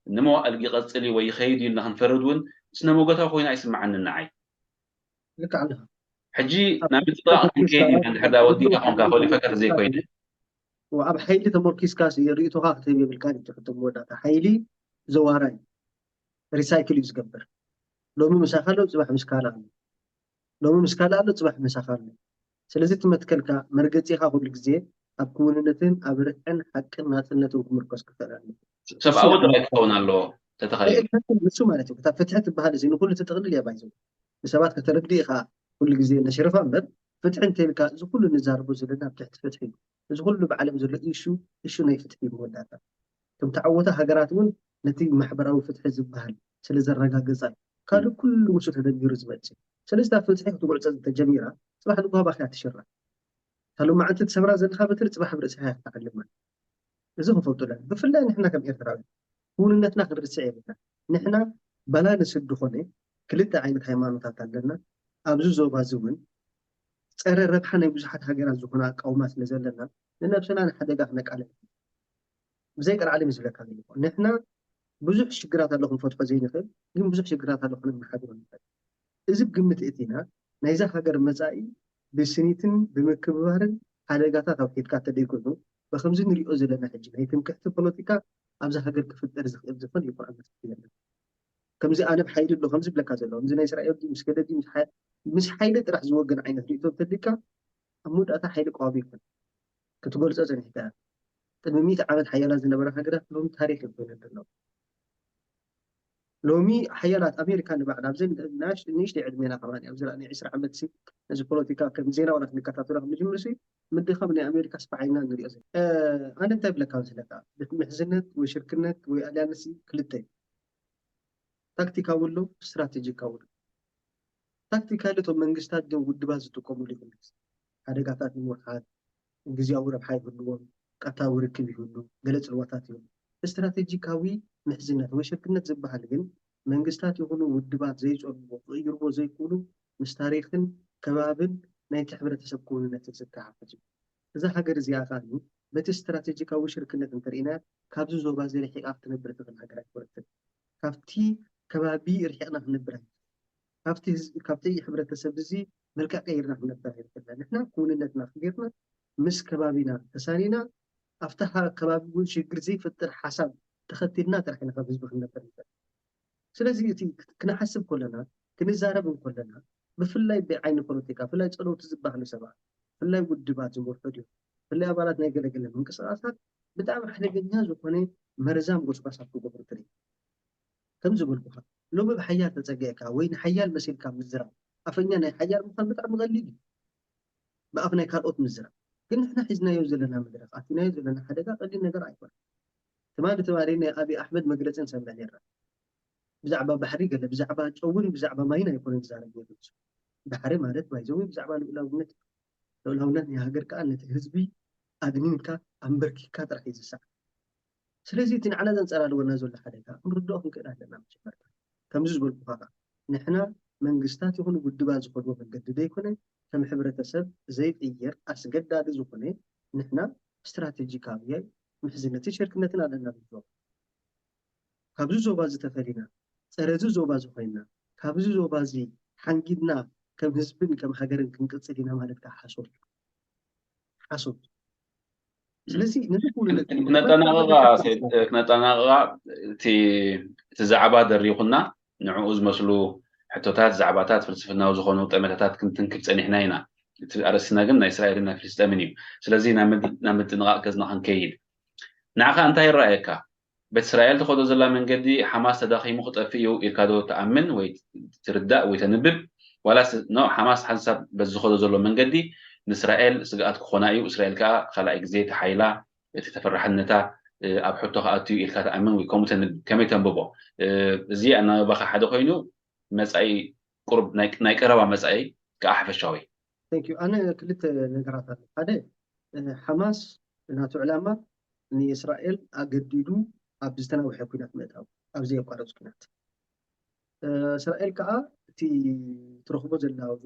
ንመዋእል ይቐፅል እዩ ወይ ይኸይድ እዩ ኢልና ክንፈርድ እውን ስነ መጎታዊ ኮይኑ ኣይስምዓንን ንዓይ። ልክዕ ኣለኻ። ሕጂ ናብ ምጥጣቕ ክንከይድ ኢና እንድሕር ዳ ወዲእካ ኮንካ ኮሊፈካ ተዘይኮይነ ኣብ ሓይሊ ተመርኪስካ ርእቶኻ ክትህብ የብልካ። እቲ ሕቶ መወዳእታ ሓይሊ ዘዋራይ ሪሳይክል እዩ ዝገብር። ሎሚ ምሳኻ ኣሎ፣ ፅባሕ ምስ ካልእ ኣሎ። ሎሚ ምስ ካልእ ኣሎ፣ ፅባሕ ምሳኻ ኣሎ። ስለዚ እቲ መትከልካ መርገፂኻ ኩሉ ግዜ ኣብ ክውንነትን ኣብ ርዕን ሓቅን ናፅነትን ክምርኮስ ክኽእል ኣለዎ። ሰብኣዊ ጥራይ ክኸውን ኣለዎ ተተኸዩ ንሱ ማለት እዩ። እታ ፍትሒ ትበሃል እዚ ንኩሉ ትጥቕልል እያ ባይዘው ንሰባት ከተረድእ ኢኻ ኩሉ ግዜ ነሽርፋ እምበር ፍትሒ እንተይልካ እዚ ኩሉ ንዛረቦ ዘለና ኣብ ትሕቲ ፍትሒ እዩ። እዚ ኩሉ ብዓለም ዘሎ ኢሹ ኢሹ ናይ ፍትሒ እዩ መወዳእታ። ከም ተዓወተ ሃገራት እውን ነቲ ማሕበራዊ ፍትሒ ዝበሃል ስለ ዘረጋገጻ እዩ ካልእ ኩሉ ምስኡ ተደሚሩ ዝመጽእ። ስለዚ እታ ፍትሒ ክትጉዕጸ እንተጀሚራ ጽባሕ ንግሆ ባኻ እያ ትሽራ። እታ ሎማዕንቲ ትሰብራ ዘለኻ በትሪ ጽባሕ ኣብ ርእስኻ እያ ክትዓልማ። እዚ ክንፈልጦ ኣለና። ብፍላይ ንሕና ከም ኤርትራውያን ክውንነትና ክንርስዕ የብልና። ንሕና ባላንስድ ዝኾነ ክልተ ዓይነት ሃይማኖታት ኣለና። ኣብዚ ዞባ እዚ እውን ፀረ ረብሓ ናይ ብዙሓት ሃገራት ዝኾነ ኣቃውማ ስለ ዘለና ንነብስና ንሓደጋ ክነቃልዕ ብዘይ ቀልዓለም እዩ ዝብለካ ዘለኹ። ንሕና ብዙሕ ሽግራት ኣሎ ክንፈትሖ ዘይንኽእል ግን ብዙሕ ሽግራት ኣሎ ክነመሓድሮ ንኽእል። እዚ ብግምት እቲና ናይዛ ሃገር መፃኢ ብስኒትን ብምክብባርን ሓደጋታት ኣውሒድካ ተደይኮይኑ ብከምዚ ንሪኦ ዘለና ሕጂ ናይ ትምክሕቲ ፖለቲካ ኣብዛ ሃገር ክፍጠር ዝኽእል ዝኾን ይኹን ኣመት የለን። ከምዚ ኣነ ብሓይሊ ኣሎ ከምዚ ብለካ ዘሎ ከምዚ ናይ እስራኤል ድዩ ምስ ገለ ድዩ ምስ ሓ- ምስ ሓይሊ ጥራሕ ዝወግን ዓይነት ርእቶ እንተድካ ኣብ መወዳእታ ሓይሊ ቀዋሚ ይኮን ክትገልጾ ጸኒሕካ። ቅድሚ ሚእቲ ዓመት ሓያላት ዝነበራ ሃገራት ሎም ታሪኽ እዮም ኮይነን ዘለዋ። ሎሚ ሓያላት ኣሜሪካ ንባዕላ ኣብዘን ንእሽተይ ዕድሜና ከማን ኣብዚ ናይ ዕስራ ዓመት ሲ ነዚ ፖለቲካ ከም ዜና ዋላ ክንከታተሎ ከም ንጅምር ሲ ምድኻም ናይ ኣሜሪካ ስፋዓይና ንሪኦ ዘለና ኣነ እንታይ ብለካ መስለካ ምሕዝነት ወይ ሽርክነት ወይ ኣልያንስ ክልተ እዩ። ታክቲካዊ ኣሎ ስትራቴጂካዊ ኣሎ። ታክቲካሊ እቶም መንግስታት ዶ ውድባት ዝጥቀሙሉ ይኹን ሓደጋታት ንምውሓድ ግዝያዊ ረብሓ ይህልዎም ቀታዊ ርክብ ይህሉ ገለ ፅልዋታት ይህሉ። ስትራቴጂካዊ ምሕዝነት ወይ ሽርክነት ዝበሃል ግን መንግስታት ይኹኑ ውድባት ዘይፀልዎ ክቕይርዎ ዘይክእሉ ምስ ታሪክን ከባብን ናይቲ ሕብረተሰብ ክውንነትን ዝተሓሓዝ እዩ። እዛ ሃገር እዚኣ ከዓ በቲ ስትራቴጂካዊ ሽርክነት እንተርኢና ካብዚ ዞባ እዚ ርሒቃ ክትነብር ትኽእል ሃገር ኣይኮነትን። ካብቲ ከባቢ ርሒቕና ክንነብር ኣይንኽእል። ካብቲ ህዝቢ ካብቲ ሕብረተሰብ እዚ መልክዕ ቀይርና ክንነብር ኣይንኽእልና። ንሕና ክውንነትና ኣኽቢርና ምስ ከባቢና ተሳኒና ኣብቲ ከባቢ እውን ሽግር ዘይፈጥር ሓሳብ ተኸቲልና ጥራሕ ኢና ካብ ህዝቢ ክንነብር ንኽእል። ስለዚ እቲ ክንሓስብ ከለና ክንዛረብ እንከለና ብፍላይ ብዓይኒ ፖለቲካ ብፍላይ ፀለውቲ ዝበሃሉ ሰባት ብፍላይ ውድባት ዝመርሑ ድዮም ብፍላይ ኣባላት ናይ ገለገለ ምንቅስቃሳት ብጣዕሚ ሓደገኛ ዝኾነ መርዛም ጎስጓሳት ክገብሩ ትርኢ ከም ዝበልኩኻ ሎሚ ብሓያል ተፀጊዕካ ወይ ንሓያል መሲልካ ምዝራብ ኣፈኛ ናይ ሓያል ምዃን ብጣዕሚ ቀሊል እዩ ብኣፍ ናይ ካልኦት ምዝራብ ግን ንሕና ሒዝናዮ ዘለና መድረኽ ኣቲናዮ ዘለና ሓደጋ ቀሊል ነገር ኣይኮነን ትማሊ ትማሊ ናይ ኣብይ ኣሕመድ መግለፂ ንሰምዕ ነርና ብዛዕባ ባሕሪ ገለ ብዛዕባ ጨውን ብዛዕባ ማይን ኣይኮነን ዝዛረብ ነይሩ ባሕሪ ማለት ባይዘዊ ብዛዕባ ልኡላውነት ልኡላውነት ናይ ሃገር ከዓ ነቲ ህዝቢ ኣድኒንካ ኣንበርኪካ ጥራሕ እዩ ዝሰዓብ። ስለዚ እቲ ንዓና ዘንፀላልወና ዘሎ ሓደጋ ክንርድኦ ክንክእል ኣለና። መጀመርታ ከምዚ ዝበልኩካ ከዓ ንሕና መንግስታት ይኹኑ ውድባት ዝኸድዎ መንገዲ ዘይኮነ ከም ሕብረተሰብ ዘይቅየር ኣስገዳዲ ዝኾነ ንሕና ስትራቴጂካዊ ምሕዝነትን ሸርክነትን ኣለና ዝብሎ ካብዚ ዞባ እዚ ተፈሊና ፀረ እዚ ዞባ እዚ ኮይና ካብዚ ዞባ እዚ ሓንጊድና ከም ህዝብን ከም ሃገርን ክንቅፅል ኢና ማለት ከዓ ሓሶት ሓሶት ስለዚ ነዚ ኩሉ ነጥቢ ክነጠናቕቓ ክነጠናቕቓ እቲ እቲ ዛዕባ ደሪኹና ንዕኡ ዝመስሉ ሕቶታት ዛዕባታት ፍልስፍናዊ ዝኾኑ ጠመታታት ክንትንክፍ ፀኒሕና ኢና። እቲ ኣርእስትና ግን ናይ እስራኤልን ናይ ፍልስጠምን እዩ። ስለዚ ናብ ምጥንቓቕ ገዝና ክንከይድ ንዓኻ እንታይ ይረኣየካ? ቤት እስራኤል ትኸዶ ዘላ መንገዲ ሓማስ ተዳኺሙ ክጠፍእ እዩ ኢልካ ዶ ትኣምን ወይ ትርዳእ ወይ ተንብብ? ዋላስ ኖ ሓማስ ሓንሳብ በዚ ዝኸዶ ዘሎ መንገዲ ንእስራኤል ስግኣት ክኾና እዩ፣ እስራኤል ከዓ ካልኣይ ግዜ ተሓይላ እቲ ተፈራሕነታ ኣብ ሕቶ ክኣቱ እዩ ኢልካ ትኣምን ወይ ከምኡ ተንብብ? ከመይ ተንብቦ? እዚ ኣናብባኻ ሓደ ኮይኑ መፃኢ ቁሩብ ናይ ቀረባ መፃኢ ከዓ ሓፈሻዊ። ኣነ ክልተ ነገራት ኣሎ። ሓደ ሓማስ ናቱ ዕላማ ንእስራኤል ኣገዲዱ ኣብ ዝተናውሐ ኩናት ምእታው ኣብ ዘየቋረፅ ኩናት እስራኤል ከዓ እቲ ትረኽቦ ዘላ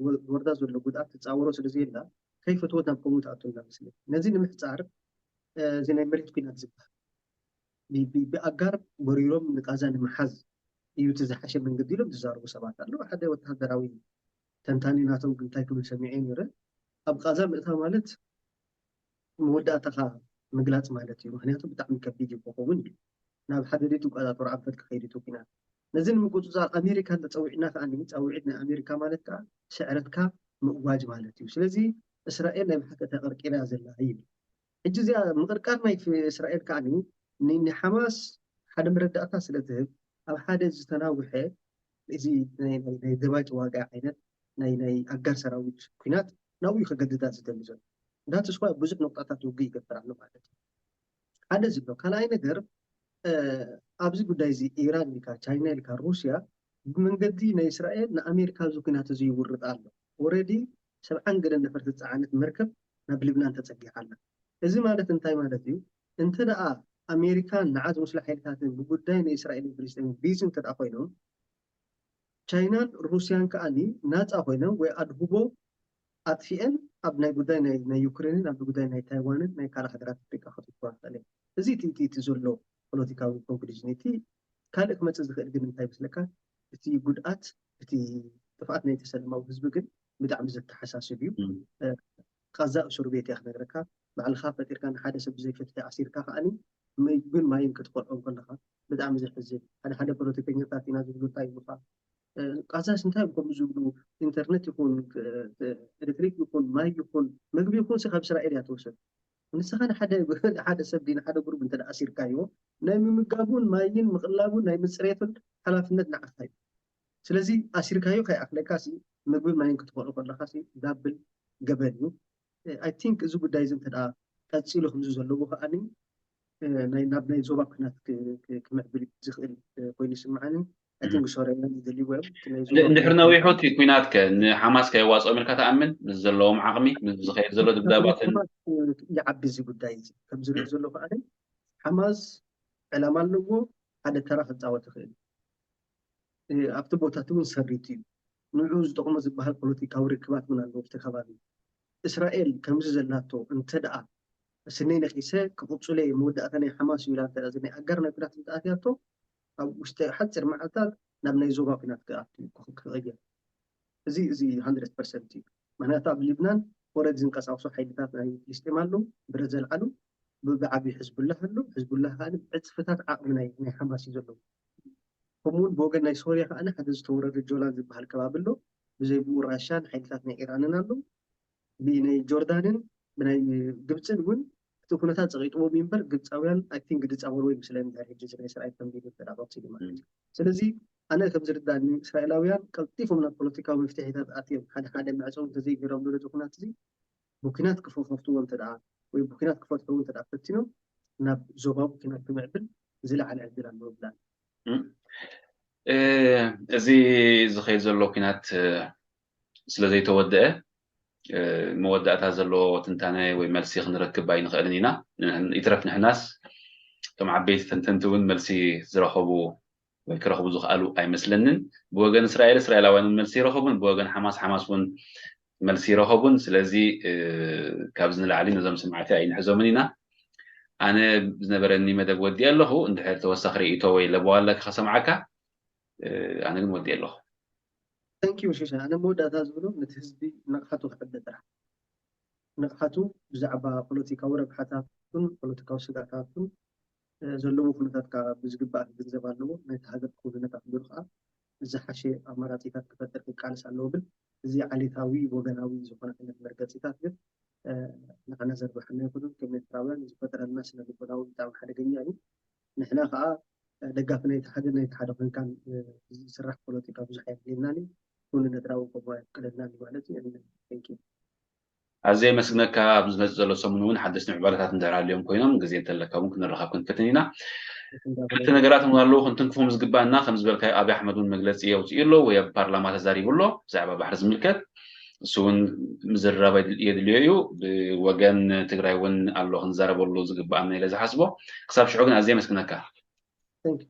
ዝወርዳ ዘሎ ጉድኣት ትፃወሮ ስለ ዘየላ ከይፈትወት ናብ ከምኡ ትኣቱ እንዳመስለ ነዚ ንምሕፃር እዚ ናይ መሬት ኩናት ዝበሃል ብኣጋር ጎሪሮም ንቃዛ ንምሓዝ እዩ እቲ ዝሓሸ መንገዲ ኢሎም ዝዛረቡ ሰባት ኣለዉ ሓደ ወታደራዊ ተንታኒ ናቶም እንታይ ክብል ሰሚዐ ነይረ ኣብ ቃዛ ምእታው ማለት መወዳእታኻ ምግላፅ ማለት እዩ ምክንያቱ ብጣዕሚ ከቢድ እዩ ክኸውን እዩ ናብ ሓደ ደ ትቆፃፀሮ ኣንፈት ክኸይድ እቲ ኩናት ነዚ ንምቁፅፃር ኣሜሪካ እንተፀዊዕና ከዓ ፃውዒት ናይ ኣሜሪካ ማለት ከዓ ስዕረትካ ምእዋጅ ማለት እዩ ስለዚ እስራኤል ናይ ብሓቂ ተቐርቂራ ዘላ ይብል ሕጂ እዚኣ ምቕርቃር ናይ እስራኤል ከዓ ንሓማስ ሓደ መረዳእታ ስለ ዝህብ ኣብ ሓደ ዝተናውሐ እዚ ናይ ደባጭ ዋጋ ዓይነት ናይ ናይ ኣጋር ሰራዊት ኩናት ናብኡ ከገድዳ ዝደሊ ዘሎ እንዳተስፋ ብዙሕ ነቁጣታት ውግእ ይገብር ኣሎ ማለት እዩ ሓደ ዝሎ ካልኣይ ነገር ኣብዚ ጉዳይ እዚ ኢራን ኢልካ ቻይና ኢልካ ሩስያ ብመንገዲ ናይ እስራኤል ንኣሜሪካ ኣብዚ ኩናት እዚ ይውርጥ ኣሎ ወረዲ ሰብዓን ገለን ነፈርቲ ዝፀዓነት መርከብ ናብ ልብናን ተፀጊዓ ኣላ እዚ ማለት እንታይ ማለት እዩ እንተ ደኣ ኣሜሪካን ንዓ ዝመስሉ ሓይልታትን ብጉዳይ ናይ እስራኤልን ፍልስጤምን ቢዚ እንተ ደኣ ኮይኖም ቻይናን ሩስያን ከኣኒ ናፃ ኮይነን ወይ ኣድህቦ ኣጥፊአን ኣብ ናይ ጉዳይ ናይ ዩክሬንን ኣብ ጉዳይ ናይ ታይዋንን ናይ ካልእ ሃገራት ኣፍሪቃ ከትኩራ ክኽእል እዚ እቲ እቲ ዘሎ ፖለቲካዊ ኮንክሉዥን እቲ ካልእ ክመፅእ ዝኽእል ግን እንታይ ይመስለካ እቲ ጉድኣት እቲ ጥፍኣት ናይቲ ሰላማዊ ህዝቢ ግን ብጣዕሚ ዘተሓሳስብ እዩ ቃዛ እስር ቤት እያ ክነግረካ ባዕልኻ ፈጢርካ ንሓደ ሰብ ብዘይ ፍትሒ ኣሲርካ ከኣኒ ምግብን ማይን ክትቆልዖ ከለኻ ብጣዕሚ ዘሕዝን ሓደ ሓደ ፖለቲከኛታት ኢና ዝብሉ እንታይ ይብሉካ ቃዛስ እንታይ እዮም ከምኡ ዝብሉ ኢንተርነት ይኹን ኤሌክትሪክ ይኹን ማይ ይኹን ምግቢ ይኹን ካብ እስራኤል እያ ትወስድ ንስኻ ንሓደ ሓደ ሰብ ንሓደ ጉሩብ እንተ ኣሲርካዮ ናይ ምምጋቡን ማይን ምቕላቡን ናይ ምፅሬቱን ሓላፍነት ንዓኻ እዩ ስለዚ ኣሲርካዮ ከይኣኽለካ ምግብን ማይን ክትኾኑ ከለኻ ዳብል ገበን እዩ I think እዚ ጉዳይ እዚ እንተ ቀፂሉ ከምዚ ዘለዎ ከዓኒ ናብ ናይ ዞባ ኩናት ክምዕብል ዝኽእል ኮይኑ ይስምዓኒ I think ሶርያውያን ይደልይዎ እዮም እንድሕር ነዊሑ እቲ ኩናት ከ ንሓማስ ከየዋፅኦም ኢልካ ትኣምን ምስ ዘለዎም ዓቕሚ ምስ ዝኸይድ ዘሎ ድብዳባትን ይዓቢ እዚ ጉዳይ እዚ ከም ዝሪኦ ዘሎ ከዓኒ ሓማስ ዕላማ ኣለዎ ሓደ ተራ ክፃወት ይኽእል ኣብቲ ቦታት እውን ሰሪቱ እዩ ንዑ ዝጠቕሞ ዝበሃል ፖለቲካዊ ርክባት እውን ኣለዎ ኣብቲ ከባቢ እስራኤል ከምዚ ዘላቶ እንተ ደኣ ስነይ ነኺሰ ክቕፅሎ እየ መወዳእታ ናይ ሓማስ እዩ ኢላ እንተ እዚ ናይ ኣጋር ናይ ኩናት እንተኣትያቶ ኣብ ውሽጢ ሓፂር መዓልታት ናብ ናይ ዞባ ኩናት ክኣቱ እዩ ክቕየር እዚ እዚ ሃንድረድ ፐርሰንት እዩ ምክንያቱ ኣብ ሊብናን ወረድ ዝንቀሳቀሱ ሓይልታት ናይ ፍልስጤም ኣለዉ ብረት ዘልዓሉ ብዓብዩ ሕዝቡላህ ኣሎ ሕዝቡላህ ከዓ ብዕፅፍታት ዓቕሚ ናይ ሓማስ እዩ ዘለዎ ከምኡውን ብወገን ናይ ሶርያ ከዓ ሓደ ዝተወረደ ጆላን ዝበሃል ከባቢ ኣሎ ብዘይ ብኡ ራሻን ሓይልታት ናይ ኢራንን ኣሎ ብናይ ጆርዳንን ብናይ ግብፅን እውን እቲ ኩነታት ፀቂጥዎም እዩ እምበር ግብፃውያን ኣይ ቲንክ ድፃወርዎ ይመስለኒ ድሕር ሕጂ እዚ ናይ እስራኤል ተንቢን ተዳቐፅሉ ማለት እዩ ስለዚ ኣነ ከም ዝርዳኒ እስራኤላውያን ቀልጢፎም ናብ ፖለቲካዊ መፍትሒታት ኣትዮም ሓደ ሓደ መዕፀው እንተዘይገይሮም ዶ ነዚ ኩናት እዚ ብኩናት ክፈኸፍትዎ እንተ ወይ ብኩናት ክፈትሕዎ እንተ ፈቲኖም ናብ ዞባዊ ኩናት ክምዕብል ዝለዓለ ዕድል ኣለዎ ብላል እዚ ዝኸይድ ዘሎ ኩናት ስለ ዘይተወደአ መወዳእታ ዘለዎ ትንታነ ወይ መልሲ ክንረክብ ኣይንኽእልን ኢና። ይትረፍ ንሕናስ እቶም ዓበይቲ ተንተንቲ እውን መልሲ ዝረኸቡ ወይ ክረኽቡ ዝኽኣሉ ኣይመስለንን። ብወገን እስራኤል እስራኤላውያን እውን መልሲ ይረኸቡን ብወገን ሓማስ ሓማስ እውን መልሲ ይረኸቡን። ስለዚ ካብዚ ንላዕሊ ነዞም ሰማዕቲ ኣይንሕዞምን ኢና። ኣነ ዝነበረኒ መደብ ወዲእ ኣለኹ። እንድሕር ተወሳኺ ርእይቶ ወይ ለበዋ ኣለካ ከሰምዓካ። ኣነ ግን ወዲእ ኣለኹ። Thank you ሽሻ። ኣነ መወዳእታ ዝብሎ ነቲ ህዝቢ ንቕሓቱ ክዕበ ጥራሕ። ንቕሓቱ ብዛዕባ ፖለቲካዊ ረብሓታቱን ፖለቲካዊ ስግኣታቱን ዘለዎ ኩነታት ከዓ ብዝግባእ ክግንዘብ ኣለዎ። ናይቲ ሃገር ክውንነት ኣኽቢሩ ከዓ ዝሓሸ ኣማራፂታት ክፈጥር ክቃለስ ኣለዎ ብል። እዚ ዓሌታዊ ወገናዊ ዝኾነ ዓይነት መርገፂታት ግን ንዓና ዘርብሐና ይኹንን ከም ኤርትራውያን ዝፈጥረልና ስነ ልቦናዊ ብጣዕሚ ሓደገኛ እዩ። ንሕና ከዓ ደጋፊ ናይቲ ሓደ ናይቲ ሓደ ኮይንካን ዝስራሕ ፖለቲካ ብዙሕ ኣየድልየናን እዩ። ኩሉ ነድራዊ ከምኡ ኣየፍቅደልናን እዩ ማለት እዩ። Thank you። ኣዝየ የመስግነካ። ኣብ ዝመፅእ ዘሎ ሰሙን እውን ሓደስቲ ምዕባለታት እንድሕር ሃልዮም ኮይኖም ግዜ እንተለካ እውን ክንራኸብ ክንፍትን ኢና። ክልተ ነገራት እውን ኣለዉ ክንትንክፎም ዝግባእና። ከም ዝበልካዮ ኣብዪ ኣሕመድ እውን መግለፂ ኣውፂኡ ኣሎ ወይ ኣብ ፓርላማ ተዛሪቡ ኣሎ ብዛዕባ ባሕሪ ዝምልከት። እሱ እውን ምዝርራብ የድልዮ እዩ። ብወገን ትግራይ እውን ኣሎ ክንዛረበሉ ዝግባእና ኢለ ዝሓስቦ። ክሳብ ሽዑ ግን ኣዝየ የመስግነካ። Thank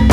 you።